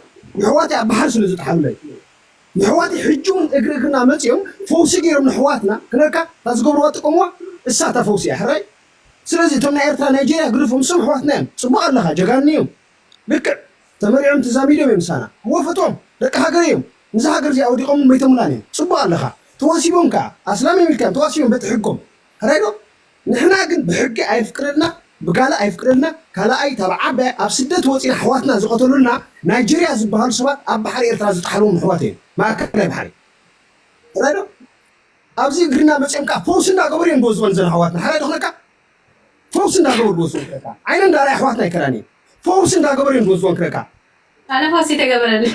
የሕዋተይ ኣብ ባሕሪ ስለ ዝጠሓሉለይ የሕዋተይ ሕጂ እውን እግሪ እግርና መፂኦም ፈውሲ ገይሮም ንሕዋትና ክነካ እታ ዝገብርዋ ጥቀምዋ እሳ እታ ፈውሲ እያ ሕራይ ስለዚ እቶም ናይ ኤርትራ ናይጀርያ ግደፎም እሶም ኣሕዋትና እዮም ፅቡቅ ኣለኻ ጀጋኑ እዮም ልክዕ ተመሪዖም ተዛሚዶም እዮም ምሳና እወ ፈትዎም ደቂ ሃገር እዮም ንዛ ሃገር እዚኣ ወዲቖም መይቶምናን እዮም ፅቡቅ ኣለኻ ተዋሲቦም ከዓ ኣስላም እዮም ኢልካ እዮም ተዋሲቦም በቲ ሕጎም ሕራይ ዶ ንሕና ግን ብሕጊ ኣይፍቅደልና ብጋላ ኣይፍቅደልና ካልኣይ ታብ ዓባይ ኣብ ስደት ወፂና ኣሕዋትና ዝቐተሉልና ናይጀርያ ዝበሃሉ ሰባት ኣብ ባሕሪ ኤርትራ ዝጠሓልዎም ኣሕዋት እዮም ማእከላይ ባሕሪ ሕራይ ዶ ኣብዚ እግርና መፅኦም ከዓ ፈውሲ እንዳገበሩ እዮም ዝወስድወን ዘን ኣሕዋትና ሕራይ ዶ ክነካ ፈውሲ እንዳገበሩ ዝወስድወን ክነካ ዓይነን ዳራ ኣሕዋትና ኣይከዳን እዮም ፈውሲ እንዳገበሩ እዮም ዝወስድወን ክነካ ኣነ ፈውሲ ተገበረልኝ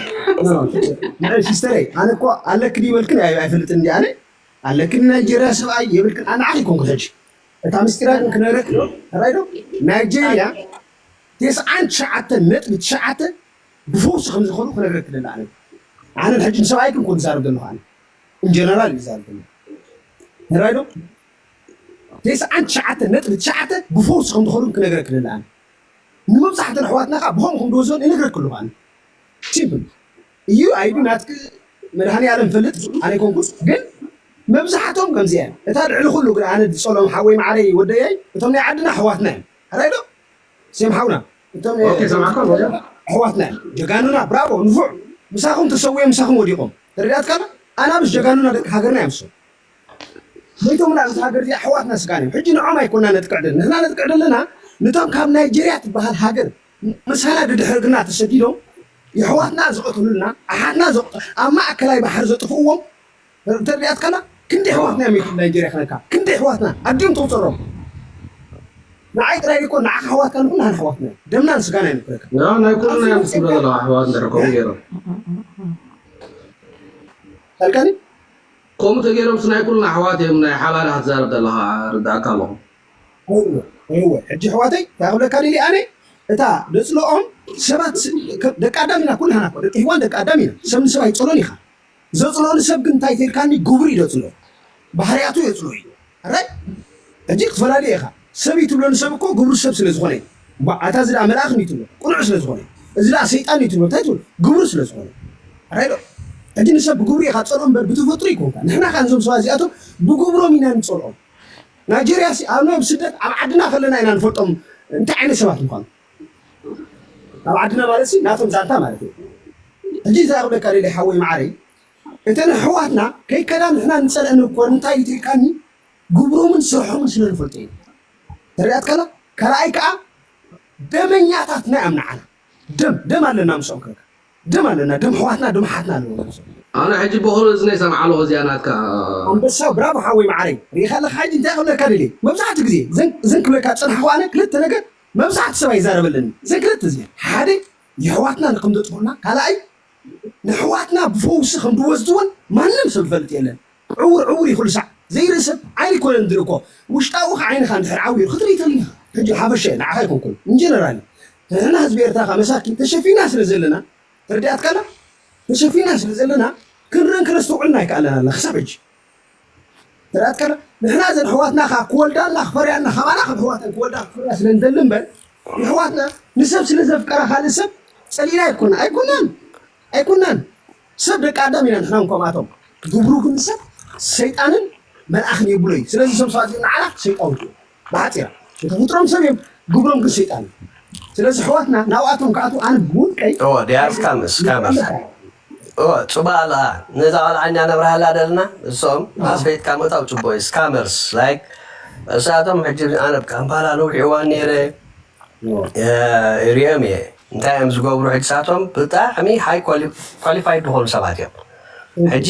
ንዐ ሲስተረይ ኣነ እኮ ኣለክን ይበልክን ኣይፈልጥን እንዲ ኣነ ኣለክን ናይጀርያ ሰብኣይ የብልክን ኣነ ዓኺ ኮንኩ ሕጂ እታ ምስጢራ ግን ክነግረክ ዶ ሕራይ ዶ ናይጀርያ ተስዓን ትሽዓተ ነጥቢ ትሽዓተ ብፈውሲ ከም ዝኸዱ ክነግረክ ደላ ኣነ ኣነ ሕጂ ንሰብኣይክን ኮን ዝዛረብ ዘለኹ ኣነ ኢንጀነራል እዩ ዝዛረብ ዘሎ ሕራይ ዶ ተስዓን ትሽዓተ ነጥቢ ትሽዓተ ብፈውሲ ከም ዝኸዱ ክነግረክ ደላ ኣነ ንመብዛሕተን ኣሕዋትና ከዓ ብኸምኡ ከም ዝወስደን ይነግረክ ኣለኹ ኣነ ሲምፕል እዩ ኣይዱ ናትክ መድሃኒ ኣለም ፈልጥ ኣነ ይኮንኩን ግን መብዛሕቶም ከምዚ እዮም እታ ልዕሊ ኩሉ ግን ኣነ ዝፀሎም ሓወይ ማዕረይ ወደየይ እቶም ናይ ዓድና ኣሕዋትና እዮም ሕራይ ዶ ሴም ሓውና እቶም ኣሕዋትና እዮም ጀጋኑና ብራቮ ንፉዕ ምሳኹም ተሰዊኦም ምሳኹም ወዲቖም ተረዳእትካ ኣና ምስ ጀጋኑና ደቂ ሃገርና እዮም ሞይቶም ላ እዛ ሃገር እዚኣ ኣሕዋትና ስጋን እዮም ሕጂ ንዖም ኣይኮና ነጥቅዕ ዘለና ንሕና ነጥቅዕ ዘለና ንቶም ካብ ናይጀርያ ትበሃል ሃገር ምሳና ድድሕር ግና ተሰዲዶም የሕዋትና ዝቐትሉልና ኣሓትና ዝቐ- ኣብ ማእከላይ ባሕሪ ዘጥፍእዎም ተሪኣትካና ክንደይ ኣሕዋትና እዮም ናይጀርያ ክነካ ክንደይ ኣሕዋትና ኣዲኦም ተውፀሮም ንዓይ ጥራይ ይኮን ንዓኻ ኣሕዋትካ ንኩሉ ኣሕዋትና ደምናን ስጋና ይምክረካ ናይ ኩልና እዮም ዝብሎ ዘለዋ ኣሕዋት እንድሕር ከምኡ ገይሮም ኣልካኒ ከምኡ ተገይሮምስ ናይ ኩልና ኣሕዋት እዮም ናይ ሓባሪ ክትዛረብ ዘለኻ ርዳእካ ኣለኹ እወ ሕጂ ኣሕዋተይ እንታይ ክብለካ ደሊ ኣነ እታ ደፅልኦም ሰባት ደቂ ኣዳም ኢና ኩልና ደቂ ሔዋን ደቂ ኣዳም ኢና ሰብ ንሰብ ኣይፀሎን ኢኻ ዘፅልኦ ንሰብ ግን እንታይ ተልካኒ ግብሩ ይደፅልኦ ባህርያቱ የፅልኦ እዩ ኣራይ ሕጂ ክትፈላለዩ ኢኻ ሰብ እዩ ትብሎ ንሰብ እኮ ግብሩ ሰብ ስለ ዝኾነ እዩ ኣታ እዚ ደኣ መልኣኽ እዩ ትብሎ ቅኑዕ ስለ ዝኾነ እዚ ደኣ ሰይጣን እዩ ትብሎ እንታይ ትብሎ ግብሩ ስለ ዝኾነ ኣራይ ዶ ሕጂ ንሰብ ብግብሩ ኢኻ ፀልኦ እምበር ብተፈጥሮ ይኮንካ ንሕና ከ ንዞም ሰባት እዚኣቶም ብግብሮም ኢና ንፀልኦም ናይጀርያ ሲ ኣብ ናብ ስደት ኣብ ዓድና ከለና ኢና ንፈልጦም እንታይ ዓይነት ሰባት ምዃኑ ኣብ ዓድና ማለት ሲ ናቶም ዛንታ ማለት እዩ ሕጂ እንታይ ክብለካ ደሊ ሓወይ መዓረይ እተን ኣሕዋትና ከይከዳ ንሕና ንፀልአን እኮ እንታይ እዩ ትልካኒ ግብሮምን ስርሖምን ስለ ንፈልጦ እዩ ተሪኣት ከላ ካልኣይ ከዓ ደመኛታትና እዮም ንዓና ደም ደም ኣለና ምስኦም ከካ ደም ኣለና ደም ኣሕዋትና ደም ኣሓትና ኣለዎ ምስኦም ኣነ ሕጂ ብኩሉ እዝነይ ሰምዓ ኣለኹ እዚኣ ናትካ ኣንበሳ ብራቮ ሓወይ መዓረይ ሪኢኻ ኣለካ ሕጂ እንታይ ክብለካ ደልየ መብዛሕትኡ ግዜ ዘን ክብለካ ዝፀናሕኩ ኣነ ክልተ ነገር መብዛሕትኡ ሰብ ኣይዛረበለኒ ዘን ክልተ እዚኣ ሓደ የሕዋትና ንከም ዘጥፉና ካልኣይ ንሕዋትና ብፈውሲ ከም ዝወስድወን ማንም ሰብ ዝፈልጥ የለን ዕውር ዕውር እዩ ኩሉ ሳዕ ዘይርኢ ሰብ ዓይኒ ኮነ ንድሪ እኮ ውሽጣዊ ከ ዓይንኻ እንድሕር ዓውዩ ክትርኢ ተሪኻ ሕጂ ሓፈሻ ንዓኻ ኣይኮንኩን ኢንጀነራል ንሕና ህዝቢ ኤርትራ ከ መሳኪን ተሸፊና ስለ ዘለና ተረዲኣትካና ተሸፊና ስለ ዘለና ክንርን ክነስተውዕልና ኣይከኣለን ኣለና ክሳብ ሕጂ ተረዲኣትካና ንሕና እዘን ኣሕዋትና ከ ክወልዳ እና ክፈርያ እና ካባና ከም ኣሕዋተን ክወልዳ ክፈርያ ስለ ንደሊ እምበር ንኣሕዋትና ንሰብ ስለ ዘፍቀራ ካልእ ሰብ ፀሊእና ኣይኮና ኣይኮናን ኣይኮናን ሰብ ደቂ ኣዳም ኢና ንሕና ከምኣቶም ግብሩ ግን ሰብ ሰይጣንን መልኣኽን የብሎ እዩ ስለዚ እዞም ሰባት እዚኦም ንዓና ሰይጣውንቲ እዮም ብሓፂራ ብተፈጥሮም ሰብ እዮም ግብሮም ግን ሰይጣን እዩ ስለዚ ኣሕዋትና ናብኣቶም ክኣትዉ ኣነ ብውልቀይ እዎ they are scammers scammers እዎ ፅቡቅ ኣለኻ ነዛ ቆልዓ እኛ ነብርሃላ ደለና እሶም ኣስፈይትካ ምእታው ፅቡቅ እዩ scammers like እሳቶም ሕጂ ኣነ ኣብ ካምፓላ ነዊሕ እዋን ነይረ ሪኦም እየ እንታይ እዮም ዝገብሩ ሕጂ ሳቶም ብጣዕሚ high qualified ዝኾኑ ሰባት እዮም ሕጂ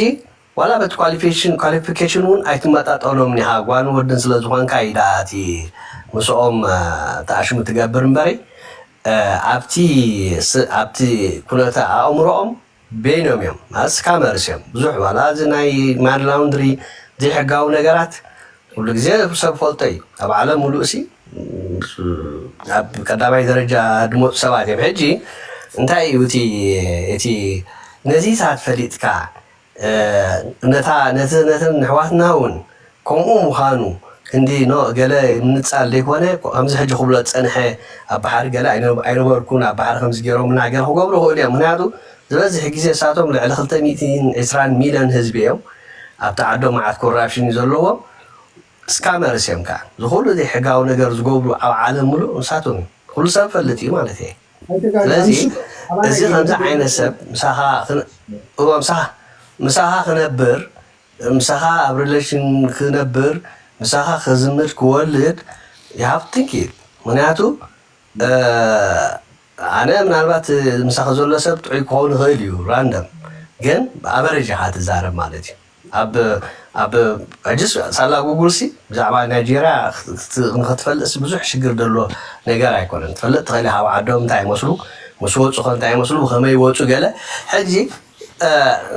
ዋላ በቲ qualification qualification እውን ኣይትመጣጠኖም ኒኻ ጓን ወድን ስለ ዝኾንካ እዩ ደኣ እቲ ምስኦም ተኣሽሙ ትገብር እምበሪ ኣብቲ ኣብቲ ኩነተ ኣእምሮኦም በይኖም እዮም ማለት scammers እዮም ብዙሕ ዋላ እዚ ናይ money laundry ዘይሕጋዊ ነገራት ኩሉ ግዜ ሰብ ፈልጦ እዩ ኣብ ዓለም ሙሉእ ሲ ኣብ ቀዳማይ ደረጃ ድመፁ ሰባት እዮም ሕጂ እንታይ እዩ እቲ እቲ ነዚታት ፈሊጥካ ነታ ነቲ ነተን ኣሕዋትና እውን ከምኡ ምዃኑ ክንዲ ኖ ገለ ምንፃል ዘይኮነ ከምዚ ሕጂ ክብሎ ዝፀንሐ ኣብ ባሕሪ ገለ ኣይነበርኩን ኣብ ባሕሪ ከምዚ ገይሮምና ገለ ክገብሩ ይኽእሉ እዮም ምክንያቱ ዝበዝሕ ግዜ እሳቶም ልዕሊ ክልተ ሚእትን ዕስራን ሚልዮን ህዝቢ እዮም ኣብቲ ዓዶም መዓት ኮራፕሽን እዩ ዘለዎም scammers እዮም ከዓ ዝኩሉ ዘይሕጋዊ ነገር ዝገብሩ ኣብ ዓለም ሙሉእ ንሳቶም እዩ ኩሉ ሰብ ፈልጥ እዩ ማለት እየ ስለዚ እዚ ከምዚ ዓይነት ሰብ ምሳኻ ምሳኻ ክነብር ምሳኻ ኣብ relation ክነብር ምሳኻ ክዝምድ ክወልድ you have to think it ምክንያቱ ኣነ ምናልባት ምሳኺ ዘሎ ሰብ ጥዑይ ክኸውን ይኽእል እዩ random ግን average ኢኻ ትዛረብ ማለት እዩ ኣብ ኣብ ሕጅስ ሳላ ጉጉል ሲ ብዛዕባ ናይጄርያ ንክትፈልጥ ብዙሕ ሽግር ደሎ ነገር ኣይኮነን ትፈልጥ ትኽእል ኢኻ ኣብ ዓዶም እንታይ ይመስሉ ምስ ወፁ ከ እንታይ ይመስሉ ብኸመይ ይወፁ ገለ ሕጂ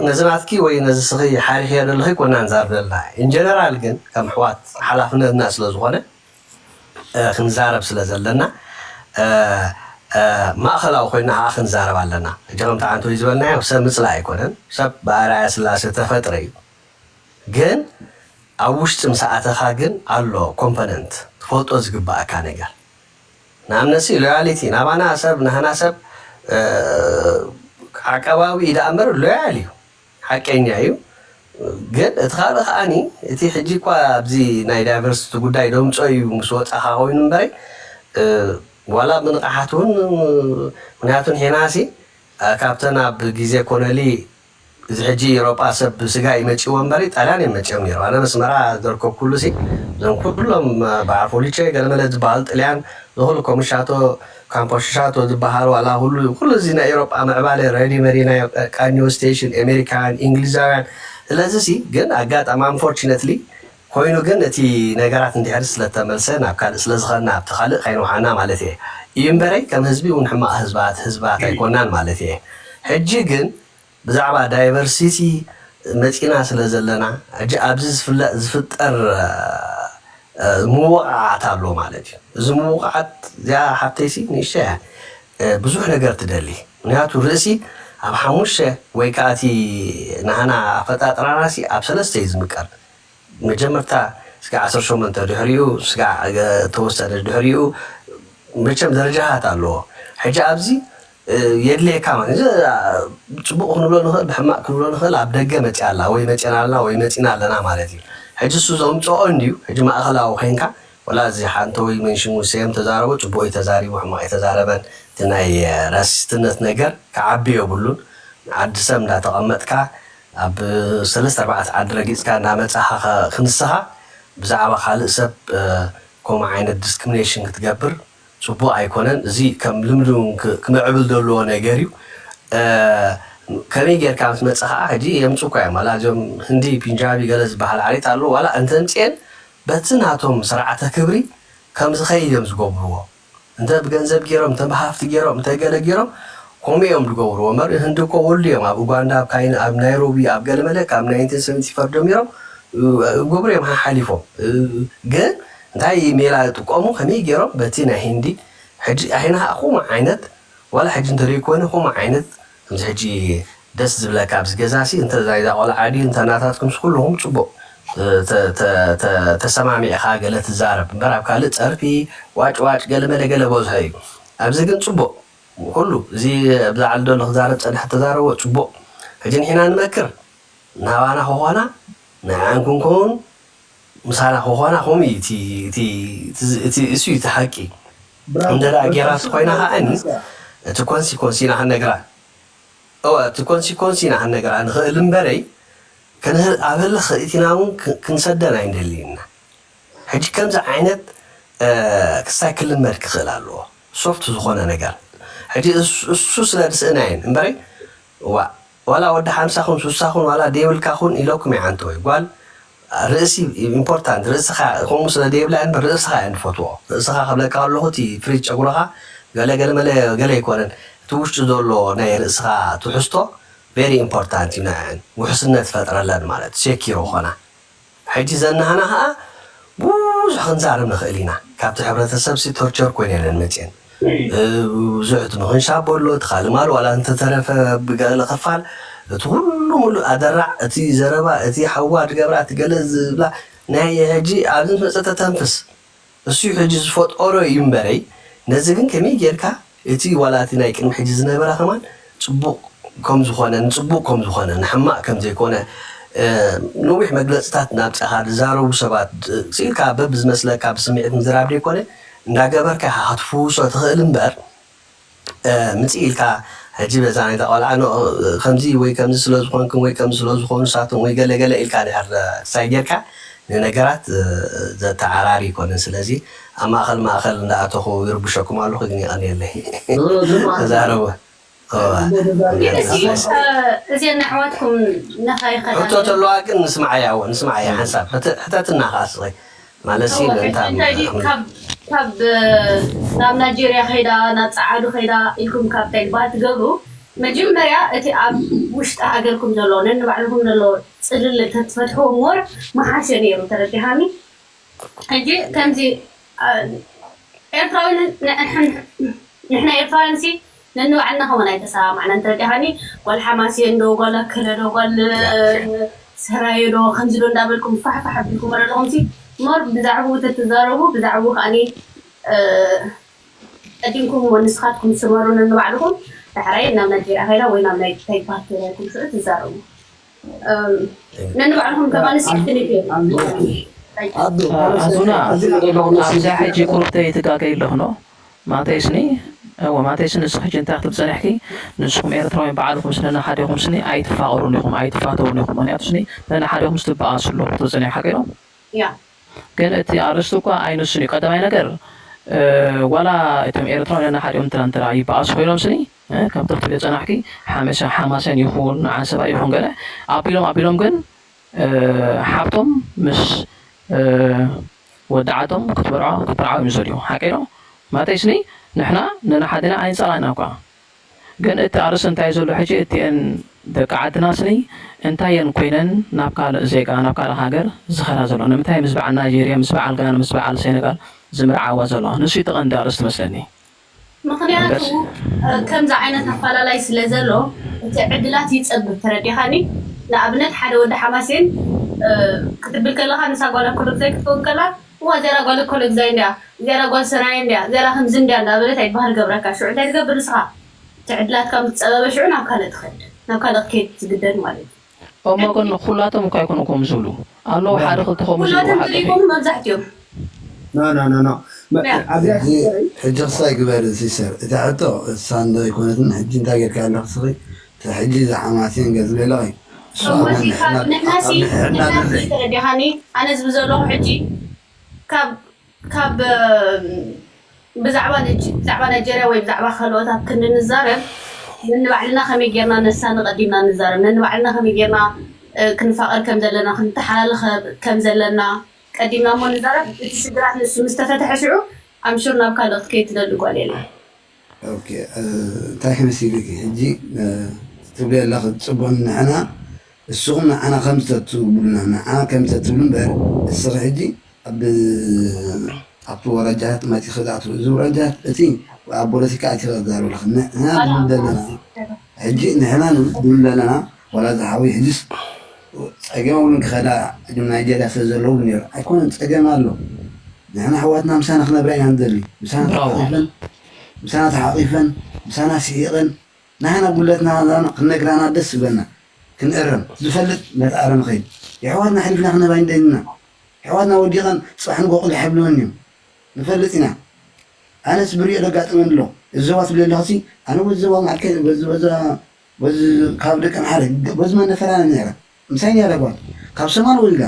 ነዚ ናትኪ ወይ ነዚ ስኺ ሓሪኽዮ ዘለኺ ኮና ንዛርብ ዘለና in general ግን ከም ኣሕዋት ሓላፍነትና ስለ ዝኾነ ክንዛረብ ስለ ዘለና ማእኸላዊ ኮይና ከዓ ክንዛረብ ኣለና። ሕጂ ከምቲ ዓንተወይ ዝበልናዮ ሰብ ምፅላእ ኣይኮነን። ሰብ ብኣርኣያ ስላሴ ተፈጥረ እዩ። ግን ኣብ ውሽጢ ምስ ኣተኻ ግን ኣሎ ኮምፖነንት ትፈልጦ ዝግባኣካ ነገር። ንኣብነትሲ ሎያሊቲ ናባና ሰብ ናህና ሰብ ዓቀባዊ እዩ ደኣ እምበር ሎያል እዩ። ሓቀኛ እዩ ግን እቲ ካልእ ከዓኒ እቲ ሕጂ እኳ ኣብዚ ናይ ዳይቨርሲቲ ጉዳይ ደምፆ እዩ ምስ ወፃኻ ኮይኑ እምበረይ ዋላ ብንቕሓት እውን ምክንያቱ ንሕናሲ ካብተን ኣብ ግዜ ኮነሊ እዚ ሕጂ ኤውሮጳ ሰብ ስጋ ይመጽእዎ እምበሪ ጣልያን እዮም መጽኦም ነይሩ። ኣነ መስመራ ዘርከብኩሉ ሲ እዞም ኩሎም በዓል ፎሊቼ ገለመለ ዝበሃሉ ጥልያን ዝኹሉ ኮምሻቶ ካምፖሽሻቶ ዝበሃሉ ዋላ ሁሉ ኩሉ እዚ ናይ ኤውሮጳ ምዕባለ ሬዲ መሪናዮ ቃኞ ስቴሽን ኣሜሪካውያን እንግሊዛውያን ስለዚ ሲ ግን ኣጋጣሚ ኣንፎርችነትሊ ኮይኑ ግን እቲ ነገራት እንድሕር ስለተመልሰ ናብ ካልእ ስለዝኸና ኣብቲ ካልእ ከይንውሓና ማለት እየ እዩ እምበረይ ከም ህዝቢ እውን ሕማቕ ህዝባት ህዝባት ኣይኮናን ማለት እየ ሕጂ ግን ብዛዕባ ዳይቨርሲቲ መፂና ስለ ዘለና ሕጂ ኣብዚ ዝፍለጥ ዝፍጠር ምውቃዓት ኣሎ ማለት እዩ እዚ ምውቃዓት እዚኣ ሓፍተይሲ ንእሽተ እያ ብዙሕ ነገር ትደሊ ምክንያቱ ርእሲ ኣብ ሓሙሽተ ወይ ከዓ እቲ ናህና ኣፈጣጥራና ሲ ኣብ ሰለስተ እዩ ዝምቀል መጀመርታ ስጋዕ ዓሰርተ ሸሞንተ ድሕሪኡ ስጋዕ ተወሰነ ድሕሪኡ መቸም ደረጃታት ኣለዎ ሕጂ ኣብዚ የድልየካ ማለት እዚ ጽቡቕ ክንብሎ ንኽእል ብሕማቕ ክንብሎ ንኽእል ኣብ ደገ መፅያ ኣላ ወይ መፅና ኣላ ወይ መፂና ኣለና ማለት እዩ ሕጂ እሱ ዘምፅኦ እንድዩ ሕጂ ማእኸላዊ ኮይንካ ወላ እዚ ሓንተ ወይ መንሽን ውሰዮም ተዛረቦ ጽቡቕ እዩ ተዛሪቡ ሕማቕ ኣይተዛረበን እቲ ናይ ራሲስትነት ነገር ክዓቢ የብሉን ዓዲ ሰብ እንዳተቐመጥካ ኣብ ሰለስተ ኣርባዕተ ዓዲ ረጊፅካ እናመፃኻ ክንስኻ ብዛዕባ ካልእ ሰብ ከምኡ ዓይነት ዲስክሪሚኔሽን ክትገብር ፅቡቅ ኣይኮነን እዚ ከም ልምዲ እውን ክምዕብል ዘለዎ ነገር እዩ ከመይ ጌርካ ምስ መፀ ከዓ ሕጂ የምፁ እኳ እዮም ዋላ እዚኦም ህንዲ ፒንጃቢ ገለ ዝበሃል ዓሌት ኣለዎ ዋላ እንተምፅኤን በቲ ናቶም ስርዓተ ክብሪ ከም ዝኸይድ እዮም ዝገብርዎ እንተ ብገንዘብ ገይሮም እንተ ብሃፍቲ ገይሮም እንተ ገለ ገይሮም ከምኡ እዮም ዝገብርዎ እምበር ህንዲ እኮ ወልዱ እዮም ኣብ ኡጋንዳ ኣብ ካይና ኣብ ናይሮቢ ኣብ ገለመለ ካብ ናይንቲን ሰቨንቲ ፈር ጀሚሮም ይገብሩ እዮም ሓሓሊፎም ግን እንታይ ሜላ ይጥቀሙ ከመይ ገይሮም በቲ ናይ ህንዲ ሕጂ ኣይና ከምኡ ዓይነት ዋላ ሕጂ እንተደይኮነ ከምኡ ዓይነት ከምዚ ሕጂ ደስ ዝብለካ ኣብዚ ገዛ ሲ እንተ ናይዛ ቆልዓ ድዩ እንተ ናታትኩም ኩልኹም ፅቡቅ ተሰማሚዕኻ ገለ ትዛረብ እምበር ኣብ ካልእ ፀርፊ ዋጭ ዋጭ ገለ መለ ገለ በዝሖ እዩ ኣብዚ ግን ፅቡቅ ኩሉ እዚ ኣብዚ ዓሊ ዘሎ ክዛረብ ፀንሐ ተዛረቦ ፅቡቅ ሕጂ ንሕና ንመክር ናባና ክኾና ንዓን ክንከውን ምሳና ክኾና ከምኡ እዩ እቲ እሱ እቲ ሓቂ እንተ ጌራት ኮይና ከዓኒ እቲ ኮንሲኮንስ ኢና ክንነግራ እወ እቲ ኮንሲኮንስ ኢና ክንነግራ ንኽእል እምበረይ ከንህል ኣብ ህልኽ እቲና እውን ክንሰደን ኣይንደልይና ሕጂ ከምዚ ዓይነት ክሳይ ክልመድ ክኽእል ኣለዎ ሶፍት ዝኾነ ነገር ሕጂ እሱ ስለ ዝስእና እየን እምበረይ ዋ ዋላ ወዲ ሓምሳ ኹን ሱሳ ኹን ዋላ ደይብልካ ኹን ኢለኩም ይዓንተወይ ጓል ርእሲ ኢምፖርታንት ርእስኻ ከምኡ ስለ ደይብላ እምበር ርእስኻ እየ ንፈትዎ ርእስኻ ክብለካ ከለኹ እቲ ፍሪጅ ጨጉርኻ ገለ ገለ መለ ገለ ኣይኮነን እቲ ውሽጢ ዘሎ ናይ ርእስኻ ትሕዝቶ ቬሪ ኢምፖርታንት እዩ ንዐን ውሕስነት ይፈጥረለን ማለት ሴኪር ኾና ሕጂ ዘናህና ኸዓ ብዙሕ ክንዛረብ ንኽእል ኢና ካብቲ ሕብረተሰብ ሲ ቶርቸር ኮይነለን መፅየን ብዙሕ እቲ ንኽንሻቦ ኣሎ እቲ ካልእ ማል ዋላ እንተተረፈ ብገለ ክፋል እቲ ኩሉ ሙሉእ ኣደራዕ እቲ ዘረባ እቲ ሓዋ ድገብራ እቲ ገለ ዝብላ ናይ ሕጂ ኣብዚ መፀ ተተንፍስ እሱ ሕጂ ዝፈጠሮ እዩ እምበረይ ነዚ ግን ከመይ ጌርካ እቲ ዋላ እቲ ናይ ቅድሚ ሕጂ ዝነበረ ከማን ፅቡቕ ከም ዝኾነ ንፅቡቕ ከም ዝኾነ ንሕማቕ ከም ዘይኮነ ነዊሕ መግለፅታት ናብ ፀኻ ዝዛረቡ ሰባት ስኢልካ በብዝመስለካ ብስምዒት ምዝራብ ዘይኮነ እንዳገበርካ ኢኻ ክትፍውሶ ትኽእል እምበር ምፅእ ኢልካ ሕጂ በዛ ናይታ ቆልዓ ከምዚ ወይ ከምዚ ስለ ዝኾንክን ወይ ከምዚ ስለ ዝኾኑ ንሳቶም ወይ ገለ ገለ ኢልካ ድሕር ክሳይ ጌርካ ንነገራት ዘተዓራሪ ኣይኮነን ስለዚ ኣብ ማእኸል ማእኸል እንዳኣተኹ ይርብሸኩም ኣለኹ ግን የቐንየለይ ተዛረቡ እዚአን ኣሕዋትኩም ነኻይኸዳ ሕቶ ተለዋ ግን ንስማዓያ እወ ንስማዓያ ሓንሳብ ሕተትና ከዓ ስኸይ ማለት ሲ ምእንታ እንታይ ድዩ ካብ ካብ ናብ ናይጄርያ ከይዳ ናብ ፀዓዱ ከይዳ ኢልኩም ካብ እንታይ ዝበሃል ትገብሩ መጀመርያ እቲ ኣብ ውሽጢ ሃገርኩም ዘሎ ነንባዕልኩም ዘሎ ፅልል ተትፈትሕዎ ሞር መሓሸ ነይሩ ተረዲሃኒ ሕጂ ከምዚ ኤርትራዊ ንሕና ኤርትራውያን ሲ ነንባዕልና ከማን ኣይተሰማማዕናን ተረዲኻኒ ጓል ሓማሴን ዶ ጓል ኣከለ ዶ ጓል ሰራየ ዶ ከምዚ ዶ እንዳበልኩም ፋሕፋሕ ኣቢልኩም ኣለኹም ሲ ሞር ብዛዕባኡ ተትዛረቡ ብዛዕባኡ ከዓኒ ቀዲምኩም ንስኻትኩም ስመሩ ነንባዕልኹም ዳሕራይ ናብ ናይጀርያ ከይዳ ወይ ናብ ናይ ታይ ባር ከይዳ ኢልኩም ሽዑ ትዛረቡ ነንባዕልኹም ከማን ሲ ትንት ኣዙና ኣብዛ ሕጂ ቁሩብ ተይትጋገይ ኣለኽኖ ማተይስኒ እወ፣ ማለተይሲ ንስኺ ሕጂ እንታይ ክትብል ጸኒሕኪ? ንስኹም ኤርትራውያን ባዕልኹም ስለ ነናሓዲኹም ስኒ ኣይትፋቐሩን ኢኹም፣ ኣይትፋተዉን ኢኹም። ምኽንያቱ ስኒ ነናሓዲኹም ስትበኣሱ ኣለኹም ክትብል ጸኒሕኪ ሓቂ ዶ? ያ ግን እቲ ኣርእስቲ እኳ ኣይንሱን እዩ። ቀዳማይ ነገር፣ እ፣ ዋላ እቶም ኤርትራውያን ነናሓዲኦም እንትና እንትና ይበኣሱ ኮይኖም ስኒ፣ እ፣ ከምቲ ክትብልዮ ጸናሕኪ፣ ሓመሳ-፣ ሓማሴን ይኹን ዓንሰባ ይኹን ገለ ኣቢሎም ኣቢሎም ግን፣ እ፣ ሓብቶም ምስ፣ እ፣ ወዲ ዓዶም ክትበርዖ፣ ክትበርዓው እዮም ዝደልዩ። ሓቀይ ዶ? ማለተይ ስኒ ንሕና ነናሓድና ኣይንጸላእና እኳ። ግን እቲ ኣርእስቲ እንታይ ዘሎ ሕጂ፣ እቲኤን ደቂ ዓድና ስኒ እንታይ እየን ኮይነን ናብ ካልእ ዜጋ፣ ናብ ካልእ ሃገር ዝኸዳ ዘሎ? ንምንታይ ምስ በዓል ናይጄርያ፣ ምስ በዓል ጋና፣ ምስ በዓል ሴነጋል ዝምርዓዋ ዘለዋ? ንሱ እዩ እቲ ቀንዲ ኣርእስቲ መስለኒ። ምኽንያቱ እምበስ እ፣ ከምዚ ዓይነት ኣፈላላይ ስለ ዘሎ እቲ ዕድላት ይጸብብ፣ ተረዲኻኒ? ንኣብነት ሓደ ወዲ ሓማሴን እ፣ ክትብል ከለኻ ንሳ ጓል ኣኮሎግዛይ ክትከውን ከላ እዋ እዚኣ ጓል ኣኮሎግዛይ እንድያ፣ እዚኣ ጓል ሰራየ እንድያ፣ እዚኣ ከምዚ እንድያ እንዳበለት ኣይበሃል ገብረካ። ሽዑ እንታይ ትገብር ንስኻ? እቲ ዕድላት ካብ ዝጸበበ ሽዑ ናብ ካልእ ትኸድ፣ ናብ ካልእ ክትከይድ ትግደድ ማለት እዩ። እሞ ግን ኩላቶም እኳ ኣይኮኑ ከምኡ ዝብሉ ኣለዉ፣ ሓደ ክልተ ከምኡ ዝብሉ ኩላቶም ሓቂ እዩ። ዘይኮኑ መብዛሕትኦም ኖ ኖ ኖ ኖ መ- ያ ኣብዚኣ ሕጂ ሕጂ ክሳይ ግበር ሲስተር፣ እታ ሕቶ እሳ እንዶ ኣይኮነትን። ሕጂ እንታይ ጌርካ ኣለኺ ስኺ? እቲ ሕጂ ዝሓማሴን ገ ዝብለለኺ እሱ ኣብ እሞሲ ነንሕና ካብ ንሕናሲ ኣብ ነንሕና ንሕናሲ ንርኢ። ተረዲኻኒ? ኣነ ዝብል ዘለኹ ሕጂ ካብ ካብ ብዛዕባ ንጅ- ብዛዕባ ናይጀርያ ወይ ብዛዕባ ካልኦት ኣብ ክንዲ ንዛረብ፣ ነንባዕልና ከመይ ጌርና ነሳ ንቐዲምና ንዛረብ፣ ነንባዕልና ከመይ ጌርና እ፣ ክንፋቐር ከም ዘለና፣ ክንተሓላልኸ ከም ዘለና ቀዲምና እሞ ንዛረብ። እቲ ሽግራት ንሱ ምስ ተፈተሐ ሽዑ ኣምሹር ናብ ካልእ ክትከይድ ትደሊ ጓል የለን። ኦኬ፣ እ፣ እንታይ ክመስል ኢልኪ ሕጂ፣ እ፣ ትብሊ ኣለኺ ጽቡቕ። ንሕና ንስኹም ንዓና ከም ዝተትብሉና ንዓና ከም ተትብሉ እምበር እስኺ ሕጂ ኣብ ኣብቲ ወረጃታት መጺኺ ዝኣትዉ እዚ ወረጃታት እቲ ኣብ ፖለቲካ ኣቲኺ ክዛረብ ኣለኺ። ንሕና ድብል ዘለና ሕጂ ንሕና ንብል ዘለና ዋላ ዝሓወይ ሕጂስ ጸገም እውን ክኸዳ ቅድም ናይጀርያ ስለ ዘለዉ ነይሩ ኣይኮነን ጸገም ኣሎ። ንሕና ኣሕዋትና ምሳና ክነብራ ኢና ንደሊ። ምሳና ብራቮ። ተሓቒፈን ምሳና ተሓቒፈን ምሳና ስሒቐን ንሕና ጉድለትና ክነግራና ደስ ዝብለና ክንእረም ዝፈልጥ ነቲ ኣረም ኸይድ የሕዋትና ሕሊፍና ክነባ ይንደልና። የሕዋትና ወዲቐን ጽባሕ ንጎ ቁሊሕ የብልወን እዮም ንፈልጥ ኢና። ኣነስ ብሪኦ ደጋጥመን ኣሎ እዚ ዘባ ትብል ኣለኽሲ ኣነ ወዚ ዘባ ማዕከ ወዚ ወዚ ወዚ ካብ ደቂ ኣምሓረ ወዚ መነፈራነ ነረ ምሳይ ነረ ጓል ካብ ሰማን ወልዳ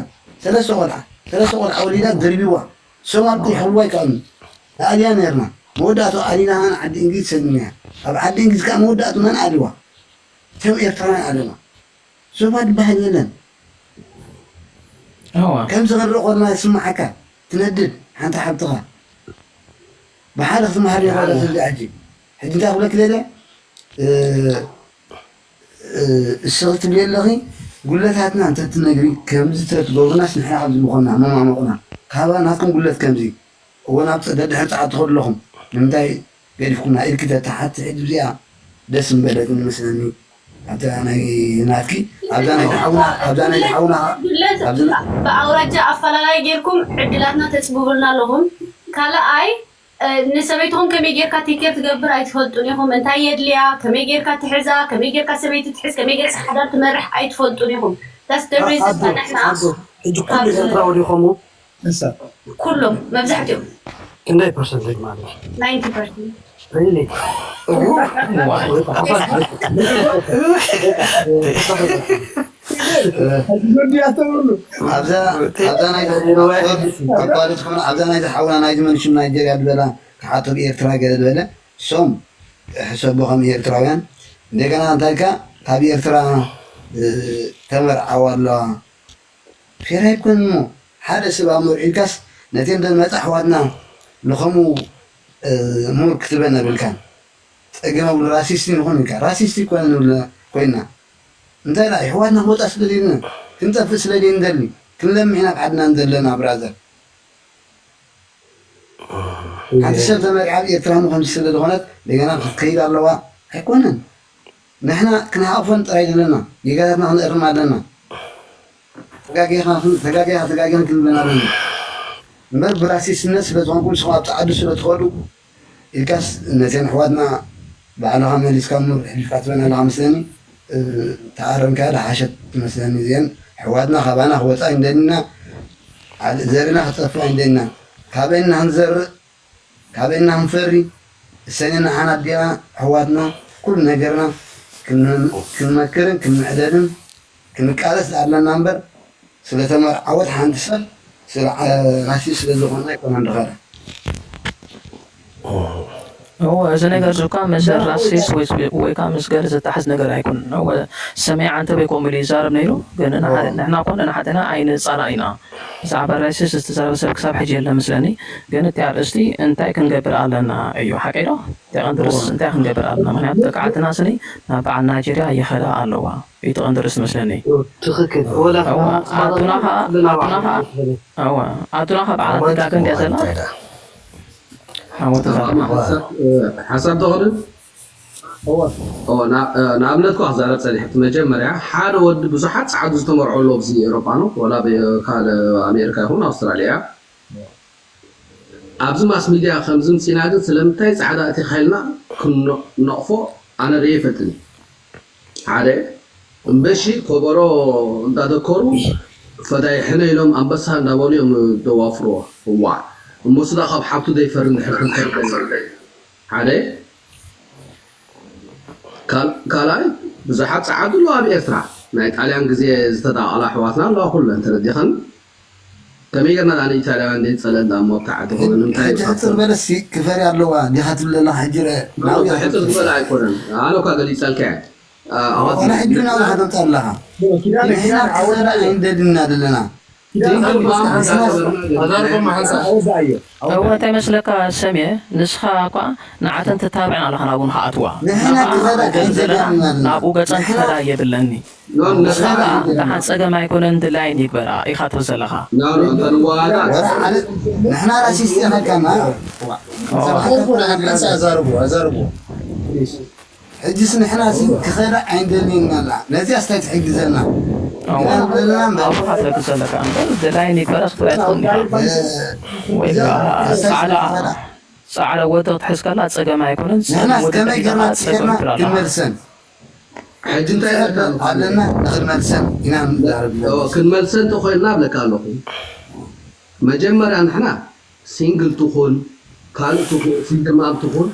ሰለስተ ቆልዓ ሰለስተ ቆልዓ ወሊዳ ደርቢዋ ሰማን ቁልሕ ክብልዋ ይከኣሉ። ኣልያ ነርና መወዳእቱ ኣሊና ዓዲ እንግሊዝ ሰዲና ኣብ ዓዲ እንግሊዝ ከዓ መወዳእቱ መን ኣልዋ ከም ኤርትራውያን ኣለና ሶፋ ዝበሃል የለን። እዋ ከምዚ ክንርኢ ኮርና ዝስምዓካ ትነድድ ሓንቲ ሓብትኻ ብሓደ ክትመሃር ይኸእለ ስለ ሕጂ ሕጂ እንታይ ክብለክ ደለ እስኺ ትብሊ ኣለኺ ጉለታትና እንተትነግሪ ከምዚ ተትገብሩናስ ንሕና ኣብዚ ምኾና መማሞቕና ካባ ናትኩም ጉለት ከምዚ እወ ናብ ደድሕን ጸዓት ትኸዱ ኣለኹም ንምንታይ ገዲፍኩምና ኢልኪ ተተሓቲ ሕጂ እዚኣ ደስ ምበለትኒ መስለኒ ኣብታ ናይ ናትኪ ኣብዛ ናይ ሓውና ኣብዛ ናይ ሓውና ጉድለት ኣብዚ ብኣውራጃ ኣፈላላይ ጌርኩም ዕድላትና ተፅብቡልና ኣለኹም። ካልኣይ እ፣ ንሰበይትኹም ከመይ ጌርካ ቴኬር ትገብር ኣይትፈልጡን ኢኹም። እንታይ የድልያ፣ ከመይ ጌርካ ትሕዛ፣ ከመይ ጌርካ ሰበይቲ ትሕዝ፣ ከመይ ጌርካ ሓዳር ትመርሕ ኣይትፈልጡን ኢኹም። That's the reason ንሕና ሕጂ ኩሉ ኤርትራዊ ዲኹም? እሳ ኩሎም መብዛሕትኦም ክንደይ ፐርሰንቴጅ ማለት ነው? ናይንቲ ፐርሰንት Really? ወዲያ ተብሉ ኣብዛ ኣብዛ ናይ ኣቋሪጽ ኮነ ኣብዛ ናይ ዝሓውና ናይ ዝመንሽም ናይጀርያ ዝበላ ክሓቶ ብኤርትራ ገለ ዝበለ ሶም ሕሰቦ ከም ኤርትራውያን እንደገና እንታይ ኢልካ ካብ ኤርትራ እ፣ ተመርዓዋ ኣለዋ ፌር ኣይኮን እሞ ሓደ ሰብ ኣመርዑ ኢልካስ ነተን ደመጻ ኣሕዋትና ንኸምኡ እ፣ ሙር ክትበን ኣብልካን ጸገም ኣብሉ ራሲስቲ ንኹን ኢልካ ራሲስቲ ኮነ ንብል ኮይና እንታይ ደኣ የሕዋትና ክወጻ ስለ ደልና ክንጠፍእ ስለ ደንደሊ ክንለምዕ ኢና ኣብ ዓድና ንዘለና ብራዘር ሓንቲ ሰብ ተመሪዓ ኣብ ኤርትራ ምዃን ስለ ዝኾነት እንደገና ክትከይድ ኣለዋ ኣይኮነን ንሕና ክንሃቕፈን ጥራይ ዘለና ጌጋታትና ክንእርም ኣለና ተጋጊኻ ተጋጊኻ ተጋጊኻ ክንብለን ኣለና እምበር ብራሲስነት ስለ ዝኾንኩም ንስኹም ኣብቲ ዓዲ ስለ ትኸዱ ኢልካስ ነተን ኣሕዋትና ባዕልኻ መሊስካ እሞ ሕሊፍካ ትበን ኣለኻ መስለኒ ተኣረምካ ድሓሸት ትመስለኒ እዚአን ኣሕዋትና ካባና ክወፃ እንደና ዘርና ክጠፍእ እንደና ካበና ክንዘርእ ካበና ክንፈሪ እሰኒ ንሓና ኣዲና ኣሕዋትና ኩሉ ነገርና ክን- ክንመክርን ክንምዕደልን ክንቃለስ ኣለና እምበር፣ ስለ ተመርዓወት ሓንቲ ሰብ ስለ ዓ- ራሲስት ስለ ዝኾነ ኣይኮነን ድኸረ። እወ፣ እዚ ነገር እዚ እኳ ምስ ራሲስት ወይ ወይ ከዓ ምስ ገለ ዝተሓዝ ነገር ኣይኮነን። እወ፣ ሰሜ ዓንተበይ ከምኡ ኢሉ ይዛረብ ነይሩ፣ ግን ንሓ- ንሕና እኮ ንሓደና ኣይንፃላእ ኢና። ብዛዕባ ራሲስት ዝተዛረበ ሰብ ክሳብ ሕጂ የለ ምስለኒ፣ ግን እቲ ኣርእስቲ እንታይ ክንገብር ኣለና እዩ። ሓቀይ ዶ? እቲ ቀንዲ ርእስ እንታይ ክንገብር ኣለና? ምክንያቱ ደቂ ዓድና ስኒ ናብ በዓል ናይጀርያ ይኸዳ ኣለዋ። እዩ እቲ ቀንዲ ርእስ መስለኒ። ትኽክል። ወላ እዋ፣ ኣቱና ኸዓ ኣቱና ኸዓ እዋ፣ ኣቱና ኸዓ በዓል ኣንተ ዳገ እንዲያ ዘላ ሓወ ተዛረብና። ሓሳብ ተኸዱ ንኣብነት ኳ ክዛረብ ፀኒሐ እቲ መጀመርያ ሓደ ወዲ ብዙሓት ፀዓዱ ዝተመርዖ ኣሎ ኣብዚ ኤሮጳ ነው ወላ ካልእ ኣሜሪካ ይኹን ኣውስትራሊያ ኣብዚ ማስ ሚድያ ከምዚ ምፂና ግን ስለምንታይ ፃዕዳ እቲ ካይልና ክንነቕፎ ኣነ ርየ ይፈልጥን ሓደ እምበሺ ኮበሮ እንዳደኮሩ ፈዳይ ሕነ ኢሎም ኣንበሳ እንዳበሉ እዮም ደዋፍርዎ እዋ እሞ ስዳ ካብ ሓብቱ ዘይፈሪ ንሕር ክንከርቀ ሓደ ካልኣይ ብዙሓት ፀዓዱ ኣለዋ ኣብ ኤርትራ ናይ ጣልያን ግዜ ዝተዳቐላ ኣሕዋትና ኣለዋ ኩለን ተረዲኸን ከመይ ጌርና ዳ ንኢታልያውያን ዘይንፀለእ ዳ እሞ ኣብታ ዓዲ ኮነ ንምንታይ ሕጂ ሕፅር በለሲ ክፈሪ ኣለዋ ዲኻ ትብል ኣለኻ ሕጂ ርአ ናብኡ ሕፅር ዝበለ ኣይኮነን ኣነ እኳ ገሊፀልካ እየ ኣዋላ ሕጂ ናብኡ ከተምፃ ኣለኻ ንሕና ክኸዳ ኣይንደልን ኢና ዘለና እወ እንታይ መስለካ ሰምየ ንስኻ እኳ ንዓተን ትታብዐን ኣለኻ ናብኡ ንኽኣትዋ ንሕና ክኸዳ ኣይንደልን ኢና ዘለና ናብኡ ገፀን ክኸዳ የብለኒ ንስኻ ደሓን ጸገም ኣይኮነን ድላይን ይግበራ ኢኻ ትብል ዘለኻ። ንሕና ራሲስት ኢኸልካና ሕጅስ ንሕና ሲ ክኸዳ ኣይንደልየና ኣላ ነዚያ ስታይ ትሕግዘና ኣቦኻ ትረክብ ዘለካ እምበር ድላይን ይግበራ ክትብላ ትኽእል ኢኻ ወይ ከዓ ጻዕዳ ጻዕዳ ወተቕ ትሕዝ ከላ ጸገም ኣይኮነን ንሕናስ ከመይ ገርና ትስሕርና ክንመልሰን ሕጂ እንታይ ኣለና ንኽንመልሰን ኢና ክንመልሰን ተኾይንና እብለካ ኣለኹ መጀመርያ ንሕና ሲንግል ትኹን ካልእ ትኹን ሲንግል ማም ትኹን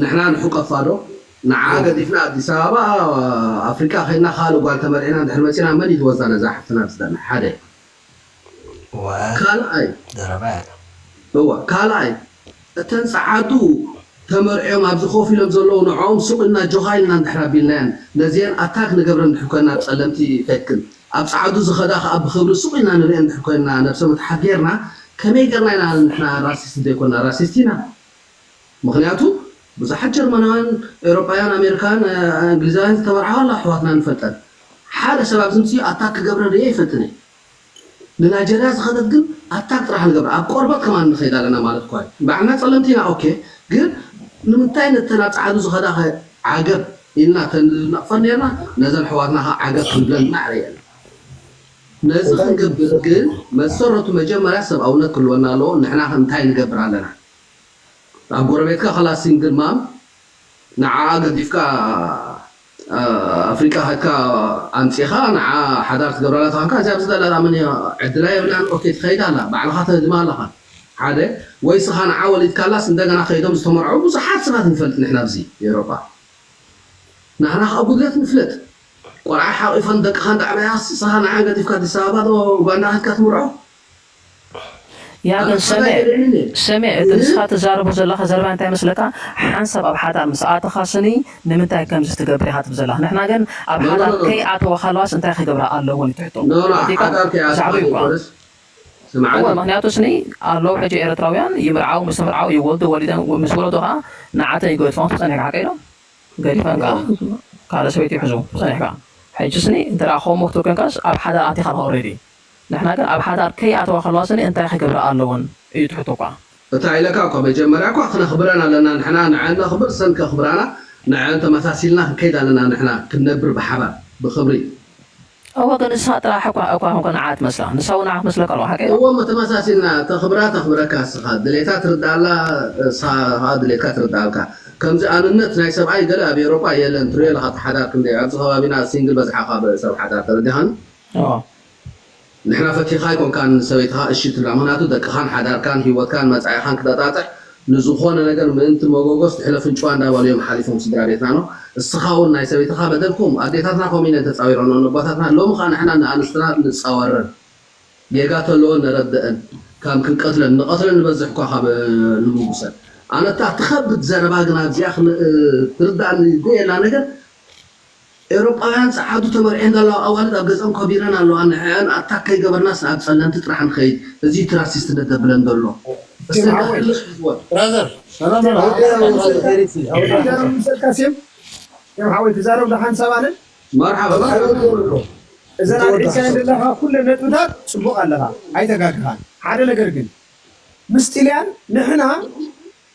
ንሕና ንሕቀፋ ዶ ንዓ ገዲፍና ኣዲስ ኣበባ ኣፍሪቃ ከይና ካልእ ጓል ተመርዒና እንድሕር መፂና መን እዩ ዝወዛ ነዛ ሓፍትና ዝደና ሓደ ካልኣይ እወ ካልኣይ እተን ፀዓዱ ተመርዕዮም ኣብዚ ኮፍ ኢሎም ዘለዉ ንዕኦም ሱቕ ኢልና ጆኻ ኢልና እንድሕር ኣቢልናየን ነዚአን ኣታክ ንገብረን እንድሕር ኮይና ኣብ ፀለምቲ ፈክን ኣብ ፀዓዱ ዝኸዳ ከዓ ብክብሪ ሱቕ ኢልና ንሪአን እንድሕር ኮይንና ነብሰ ምትሓት ጌርና ከመይ ጌርና ኢና ንሕና ራሲስት ዘይኮና ራሲስት ኢና ምኽንያቱ ብዙሓት ጀርመናውያን ኤውሮጳውያን ኣሜሪካውያን እንግሊዛውያን ዝተመርዓዋ ኣሎ ኣሕዋትና ንፈልጠን ሓደ ሰብ ኣብዚ ምፅኡ ኣታክ ክገብረን ርእየ ይፈልጥን እየ ንናይጀርያ ዝኸደት ግን ኣታክ ጥራሕ ንገብር ኣብ ቆርበት ከማን ንኸይድ ኣለና ማለት እኳ እዩ ባዕልና ፀለምቲ ኢና ኦኬ ግን ንምንታይ ነተን ኣብ ፀዓዱ ዝኸዳ ከ ዓገብ ኢልና ተንነቕፈን ነርና ነዘን ኣሕዋትና ከ ዓገብ ክንብለን ማዕረ የለን ነዚ ክንገብር ግን መሰረቱ መጀመርያ ሰብኣውነት ክህልወና ኣለዎ ንሕና ከ እንታይ ንገብር ኣለና ኣብ ጎረቤትካ ከላ ሲንግል ማም ንዓኣ ገዲፍካ ኣፍሪቃ ከድካ ኣምፂኻ ንዓ ሓዳር ትገብረላ ተኾንካ እዚኣ ብዝደላ መን ዕድላ የብላን ኦኬ ትኸይድ ኣላ ባዕልኻ ትህድማ ኣለኻ ሓደ ወይ ስኻ ንዓ ወሊድካላስ እንደገና ከይዶም ዝተመርዑ ብዙሓት ሰባት ንፈልጥ ንሕና ኣብዚ ኤውሮጳ ንሕና ከዓ ጉድለት ንፍለጥ ቆልዓ ሓቂፈን ደቅኻ እንዳዕበያ ስኻ ንዓ ገዲፍካ ኣዲስ ኣበባ ዶ ኡጋንዳ ከድካ ትምርዖ ያ ግን ሰሜ ሰሜ እቲ ንስኻ ትዛረቦ ዘለኻ ዘረባ እንታይ መስለካ ሓንሳብ ኣብ ሓዳር ምስ ኣተኻ ስኒ ንምንታይ ከምዚ ትገብር ኢኻ ትብል ዘለኻ ንሕና ግን ኣብ ሓዳር ከይኣተዋ ከለዋስ እንታይ ክገብራ ኣለወን ትሕቶ ሓዳር ከይኣተዋ ዘይኮነስ እወ ምክንያቱ ስኒ ኣለዉ ሕጂ ኤርትራውያን ይምርዓው ምስ ተምርዓው ይወልዱ ወሊደን ምስ ወለዱ ከዓ ንዓተን ይገድፎም ትፀኒሕካ ሓቀይ ዶ ገዲፈን ከዓ ካልእ ሰበይቲ ይሕዙ ፀኒሕካ ሕጂ ስኒ እንተ ከምኡ ክትብል ኮንካስ ኣብ ሓዳር ኣቲኻ ኣለኻ ኦሬዲ ንሕና ግን ኣብ ሓዳር ከይኣተዋ ከለዋ ስኒ እንታይ ክገብራ ኣለወን እዩ ትሕቶ እኳ እታ ኢለካ እኳ መጀመርያ እኳ ክነኽብረን ኣለና ንሕና ንዐን ነኽብር ሰን ከኽብራና ንዐን ተመሳሲልና ክንከይድ ኣለና ንሕና ክንነብር ብሓባር ብኽብሪ እወ ግን ንስኻ ጥራሕ እኳ እኳ ኮንኮ ንዓ ትመስላ ንሳ እውን ንዓ ክትመስለካ ኣለዋ ሓቀይ እወ እሞ ተመሳሲልና ተኽብራ ተኽብረካ እስኻ ድሌታ ትርድኣላ እስኻ ድሌትካ ትርድኣልካ ከምዚ ኣንነት ናይ ሰብኣይ ገለ ኣብ ኤሮጳ የለን ትሪኦ ኣለኻ ተሓዳር ክንደይ ኣብዚ ከባቢና ሲንግል በዝሓ ካብ ሰብ ሓዳር ተረዲኻኒ ንሕና ፈቲኻ ኣይኮንካን ሰበይትኻ እሺ ትብላ ምክንያቱ ደቅኻን ሓዳርካን ሂወትካን መፃኢኻን ክተጣጥሕ ንዝኾነ ነገር ምእንቲ መጎጎስ ትሕለ ፍንጭዋ እንዳበሉ እዮም ሓሊፎም ስድራ ቤትና ነው። እስኻ እውን ናይ ሰበይትኻ በደልኩም ኣዴታትና ከምኡ ኢለን ተፃዊረን ኣባታትና ሎሚ ከዓ ንሕና ንኣንስትና ንፃወረን ጌጋ ተለወን ነረደአን ካብ ክንቀትለን ንቐትለን ንበዝሕ እኳ ካብ ንምጉሰን ኣነታ ትኸብድ ዘረባ ግን ኣብዚኣ ትርዳእኒ ዘየላ ነገር ኤውሮጳውያን ጸዓዱ ተመርዔን ዘለዋ ኣዋልድ ኣብ ገጸን ኮቢረን ኣለዋ። ንዕዐን ኣታክ ከይገበርናስ ናብ ጸለምቲ ጥራሕ ንኸይድ። እዚ እቲ ራሲስትነት ዘብለን ዘሎ። ብራዘር ም ሓወይ ትዛረብ ዶ ሓንሳብ ኣነ መርሓባ እዘን ኣልዒልካየን ዘለኻ ኩለን ነጥብታት ጽቡቕ ኣለኻ ኣይተጋግኻን ሓደ ነገር ግን ምስ ጥልያን ንሕና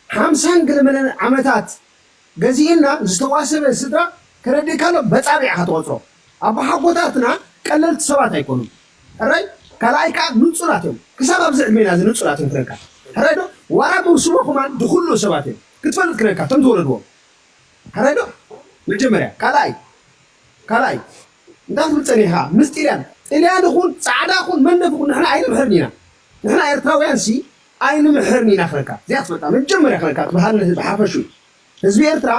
ሓምሳን ገለመለን ዓመታት ገዚእና ዝተዋሰበ ስድራ ከረድእካ ኣሎ በፃብዕ ኢኻ ትቆፅሮ ኣቦሓጎታትና ቀለልቲ ሰባት ኣይኮኑን ሕራይ ካልኣይ ከዓ ንፁላት እዮም ክሳብ ኣብዚ ዕድሜና እዚ ንፁላት እዮም ክረካ ሕራይ ዶ ዋራ መውስቦ ከማን ድኩሉ ሰባት እዮም ክትፈልጥ ክረካ እቶም ዝወለድዎም ሕራይ ዶ መጀመርያ ካልኣይ ካልኣይ እንታይ ትብል ፀኒሕካ ምስ ጥልያን ጥልያን ይኹን ፃዕዳ ይኹን መንደፍ ይኹን ንሕና ኣይንምሕርን ኢና ንሕና ኤርትራውያን ሲ ኣይንምሕርን ኢና ክረካ እዚኣ ትፈልጣ መጀመርያ ክረካ ትበሃል ንህዝቢ ሓፈሹ እዩ ህዝቢ ኤርትራ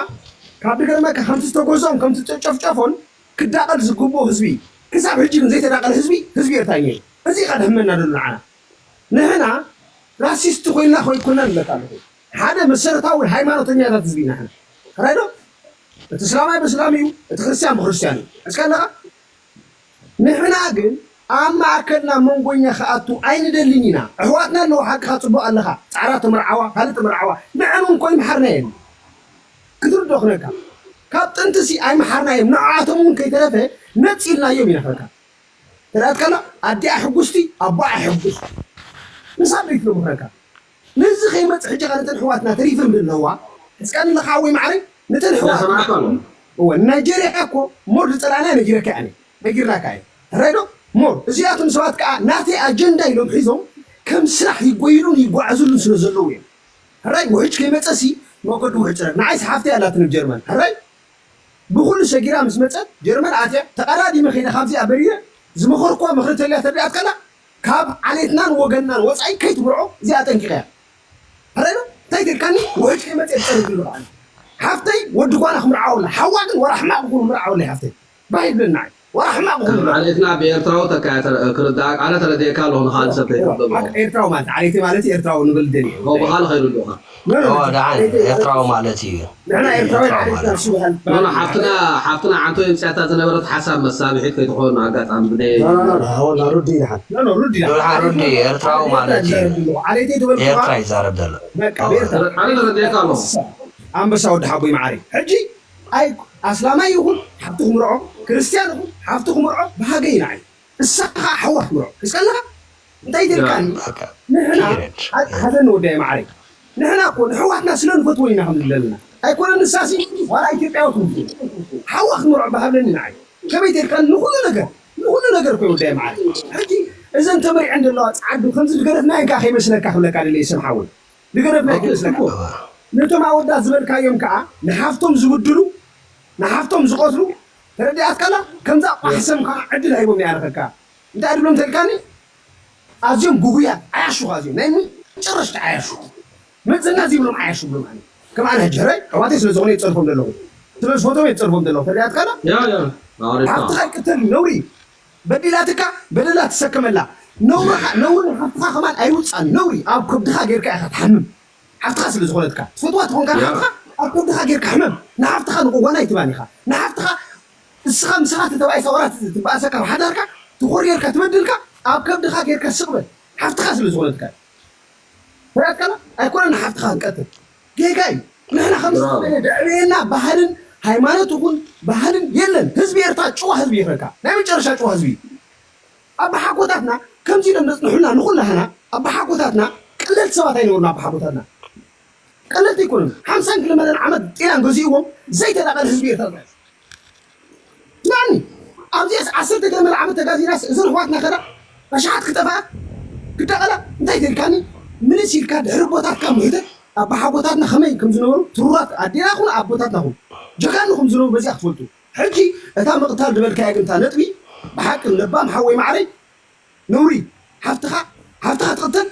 ካብ ድገርመካ ከምቲ ዝተጎዞም ከምቲ ዝተጨፍጨፎን ክዳቐል ዝግብኦ ህዝቢ ክሳብ ሕጂ ግን ዘይተዳቐለ ህዝቢ ህዝቢ ኤርትራ እዩ እዚ ኢኻ ደህመና ደሉ ንዓና ንሕና ራሲስት ኮይና ኮይኮና ንብለካ ኣለኹ ሓደ መሰረታዊ ሃይማኖተኛታት ህዝቢ ኢና ሕና ሕራይ ዶ እቲ እስላማይ ብእስላም እዩ እቲ ክርስትያን ብክርስትያን እዩ እስከ ኣለኻ ንሕና ግን ኣብ ማእከልና መንጎኛ ክኣቱ ኣይንደልን ኢና ኣሕዋትና ኣለዉ ሓቅኻ ፅቡቅ ኣለኻ ፃዕራ ተመርዓዋ ካልእ ተመርዓዋ ንዐን እውን ኮይ ምሓርና የለን ክትርዶ ክነካ ካብ ጥንቲ ሲ ኣይምሓርናዮም ንዓቶም እውን ከይተረፈ ነፂልናዮም ኢና ክነካ ተዳትካላ ኣዲኣ ሕጉስቲ ኣቦኣ ሕጉስ ንሳብ ደይትለምኽረካ ነዚ ከይመፅእ ሕጂ ኸ ነተን ሕዋትና ተሪፈን ዘለዋ ሕዝቀኒ ለኻ ወይ ማዕረይ ነተን ሕዋት ሰማዕካ ኣሎ እወ ናይጀርያ እኮ ሞር ዝፀላእና ነጊረካ ኣነ ነጊርናካ እየ ሕራይ ዶ ሞር እዚኣቶም ሰባት ከዓ ናተይ ኣጀንዳ ኢሎም ሒዞም ከም ስራሕ ይጎይሉን ይጓዓዙሉን ስለ ዘለዉ እዮም ሕራይ ውሕጅ ከይመፀሲ መገዱ ውሕጅ ፅረግ ንዓይስ ሓፍተይ ኣላትኒ ብ ጀርመን ሕራይ ብኹሉ ሰጊራ ምስ መጸት ጀርመን ኣትያ ተቐዳዲመ ከይደ ካብዚኣ በሪረ ዝመኸርኩዋ ምኽሪ ተልያ ተሪኣት ከላ ካብ ዓሌትናን ወገንናን ወጻኢ ከይትምርዖ እዚኣ ኣጠንቂቐያ። ሕራይ ዶ እንታይ ተልካኒ ውሕጅ ከይመጸ ትጸርግ ይብሉ ከዓኒ ሓፍተይ ወዲ ጓና ክምርዓወላ ሓዋ ግን ወራ ሕማቕ ክኹኑ ምርዓወላ ሓፍተይ ባህ ይብለና ዓይ ወራ ሕማቕ ክኹኑ ምርዓወላ። ዓሌትና ብኤርትራዊ ተካያ ክርዳእ ኣነ ተረድኤካ ኣለኹ ንኻልእ ሰብ ከይትርደኦ። ሓቂ ኤርትራዊ ማለት ዓሌተይ ማለት ኤርትራዊ ንብል ደልየ። ብኻልእ ኸይርድኡኻ። ኖ ኖ ኖ። ወደ ዓን ኤርትራዊ ማለት እዩ። ንሕና ኤርትራውያን ኤርትራውያን ዓሌትና እሱ ባህል ኖ ኖ ሓፍትና ሓፍትና ዓንቶ የምፅኣታ ዝነበረት ሓሳብ መሳብሒት ከይትኾን ኣጋጣሚ ብደይ ወላ ሩዲ ይድሓን ኖ ኖ ሩዲ ዶልሓ ሩዲ ኤርትራዊ ማለት እዩ። ዓሌተይ ትበልኩኻ ኤርትራ ይዛረብ ዘሎ። በቃ ብኤርትራ ኣነ ተረዲኤካ ኣለኹ። ኣንበሳ ወዲ ሓቦይ መዓረይ ሕጂ ኣይ ኣስላማይ ይኹን ሓብቲ ክምርዖ ክርስትያን ይኹን ሓብቲ ክምርዖ ብሃገይ ንዓይ እሳ ከዓ ሓዋ ክትምርዖ እስከለካ እንታይ ትልካኒ ንሕና ሓዘን ንወዳይ መዓረይ ንሕና እኮ ንሕዋትና ስለ ንፈትዎ ኢና ከም ዘለና ኣይኮነ ንሳሲ ዋላ ኢትዮጵያዊ ትምርዖ ሓዋ ክትምርዖ ብሃብለኒ ንዓይ ከመይ ተልካ ንኩሉ ነገር ንኩሉ ነገር እኮ ወዳይ መዓረይ ሕጂ እዘን ተመሪዐን ዘለዋ ፃዓዱ ከምዚ ዝገረፍናየን ከዓ ከይመስለካ ክብለካ ደለ ይሰምሓውን ዝገረፍና ይመስለካ ነቶም ኣወዳት ዝበልካዮም ከዓ ንሓፍቶም ዝብድሉ ንሓፍቶም ዝቐትሉ ተረዲኣትካላ ከምዛ ቋሕሰም ከዓ ዕድል ሃይቦም ይኣረኸካ እንታይ ድብሎም ተልካኒ ኣዝዮም ጉጉያት ዓያሹ ኣዝዮም ናይ መጨረሽታ ዓያሹ መፅና ዝብሎም ዓያሹ ብሎም ኣነ ከም ኣነ ሕጂ ሕራይ ኣሕዋተይ ስለ ዝኾነ ይፀርፎም ዘለኹ ስለ ዝፈቶም ይፀርፎም ዘለኹ ተረዲኣትካላ ያ ያ ማሪታ ሓፍትኻ ይቅተል ነውሪ በዲላትካ በደላ ትሰከመላ ነውርኻ ነውሪ ሓፍትኻ ከማን ኣይውፃን ነውሪ ኣብ ከብድኻ ጌርካ ኢኻ ትሓምም ሓፍትኻ ስለ ዝኾነትካ ትፈትዋ ትኾንካ ንሓፍትኻ ኣብ ከብድኻ ጌርካ ሕመም ንሓፍትኻ ንቅዋና ኣይትባን ኢኻ ንሓፍትኻ እስኻ ምሳኻ ተባኢሳ ወራ ትበኣሰካ ኣብ ሓዳርካ ትኾርየርካ ትበድልካ ኣብ ከብድኻ ጌርካ ስቕበል ሓፍትኻ ስለ ዝኾነትካ ተረድካና ኣይኮነን ንሓፍትኻ ክንቀትል ጌጋ እዩ ንሕና ከም ዝኮነ ደዕብየና ባህልን ሃይማኖት ይኹን ባህልን የለን ህዝቢ ኤርትራ ጭዋ ህዝቢ ይኽረካ ናይ መጨረሻ ጭዋ ህዝቢ እዩ ኣባሓጎታትና ከምዚ ኢሎም ዘፅንሑልና ንኩላህና ኣባሓጎታትና ቀለልቲ ሰባት ኣይነበሩን ኣባሓጎታትና ቀለልቲ ኣይኮኑን ሓምሳን ክልመለን ዓመት ጤናን ገዚእዎም ዘይተዳቐል ህዝቢ ኤርትራ ጥራሕ ስማዕኒ ኣብዚኣስ ዓሰርተ ገመል ዓመት ተጋዚናስ እዘን ኣሕዋትና ከዳ ኣሽሓት ክጠፍኣ ክዳቐላ እንታይ ተልካኒ ምንስ ኢልካ ድሕሪ ኣቦታትካ ምሕተት ኣባሓጎታትና ከመይ ከም ዝነበሩ ትሩራት ኣዴና ኹን ኣቦታትና ኹን ጀጋኑ ከም ዝነበሩ በዚኣ ክትፈልጡ ሕጂ እታ ምቕታል ዝበልካያ ግን እታ ነጥቢ ብሓቂ ለባም ሓወይ ማዕረይ ነውሪ ሓፍትኻ ሓፍትኻ ትቕተል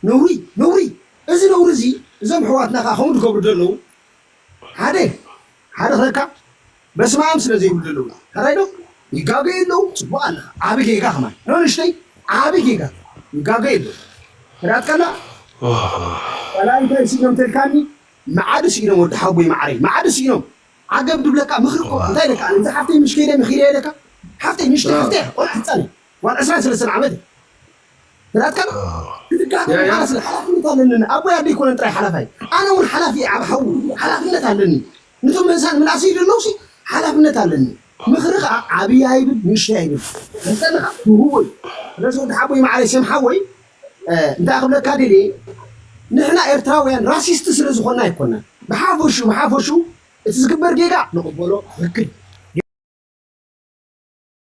ነውሪ ነውሪ እዚ ነውሪ እዚ እዞም ኣሕዋትና ከዓ ከምኡ ዝገብሩ ዘለዉ ሓደ ሓደ ክለካ በስማም ስለ ዘይብሉ ዘለዉ ታራይ ዶ ይጋገዩ ኣለዉ። ፅቡቅ ኣለካ። ዓብ ጌጋ ከማን ኖ ንሽተይ ዓብ ጌጋ ይጋገዩ ኣለዉ። ራትከላ ዋላ እንታይ ስኢኖም ተልካኒ መዓዲ ስኢኖም ወዲ ሓቦይ ማዓረይ መዓዲ ስኢኖም ዓገብ ድብለካ ምኽሪ እኮ እንታይ ኢለካ ኣነ ሓፍተይ ምሽ ከይደ ምኺደ ኢለካ ሓፍተይ ምሽ ሓፍተይ ቆልዓ ህፃን ጓል ዕስራን ሰለስተን ዓመት ራትከላ ክትጋገ ሓላፍነት ኣለኒ። ኣቦይ ኣደ ይኮነን ጥራይ ሓላፋይ ኣነ እውን ሓላፊ ኣብ ሓው ሓላፍነት ኣለኒ። ንቶም መንሳን ምናእሰይ ዘለውሲ ሓላፍነት ኣለኒ። ምኽሪ ከዓ ዓብይ ኣይብል ንእሽተይ ኣይብል። ንሰንኻ ትህቦ እዩ። ስለዚ ወዲ ሓቦይ ማዕረይ ሰም ሓወይ እንታይ ክብለካ ደልየ ንሕና ኤርትራውያን ራሲስት ስለ ዝኾና ኣይኮናን። ብሓፈሹ ብሓፈሹ እቲ ዝግበር ጌጋ ንቕበሎ ትክክል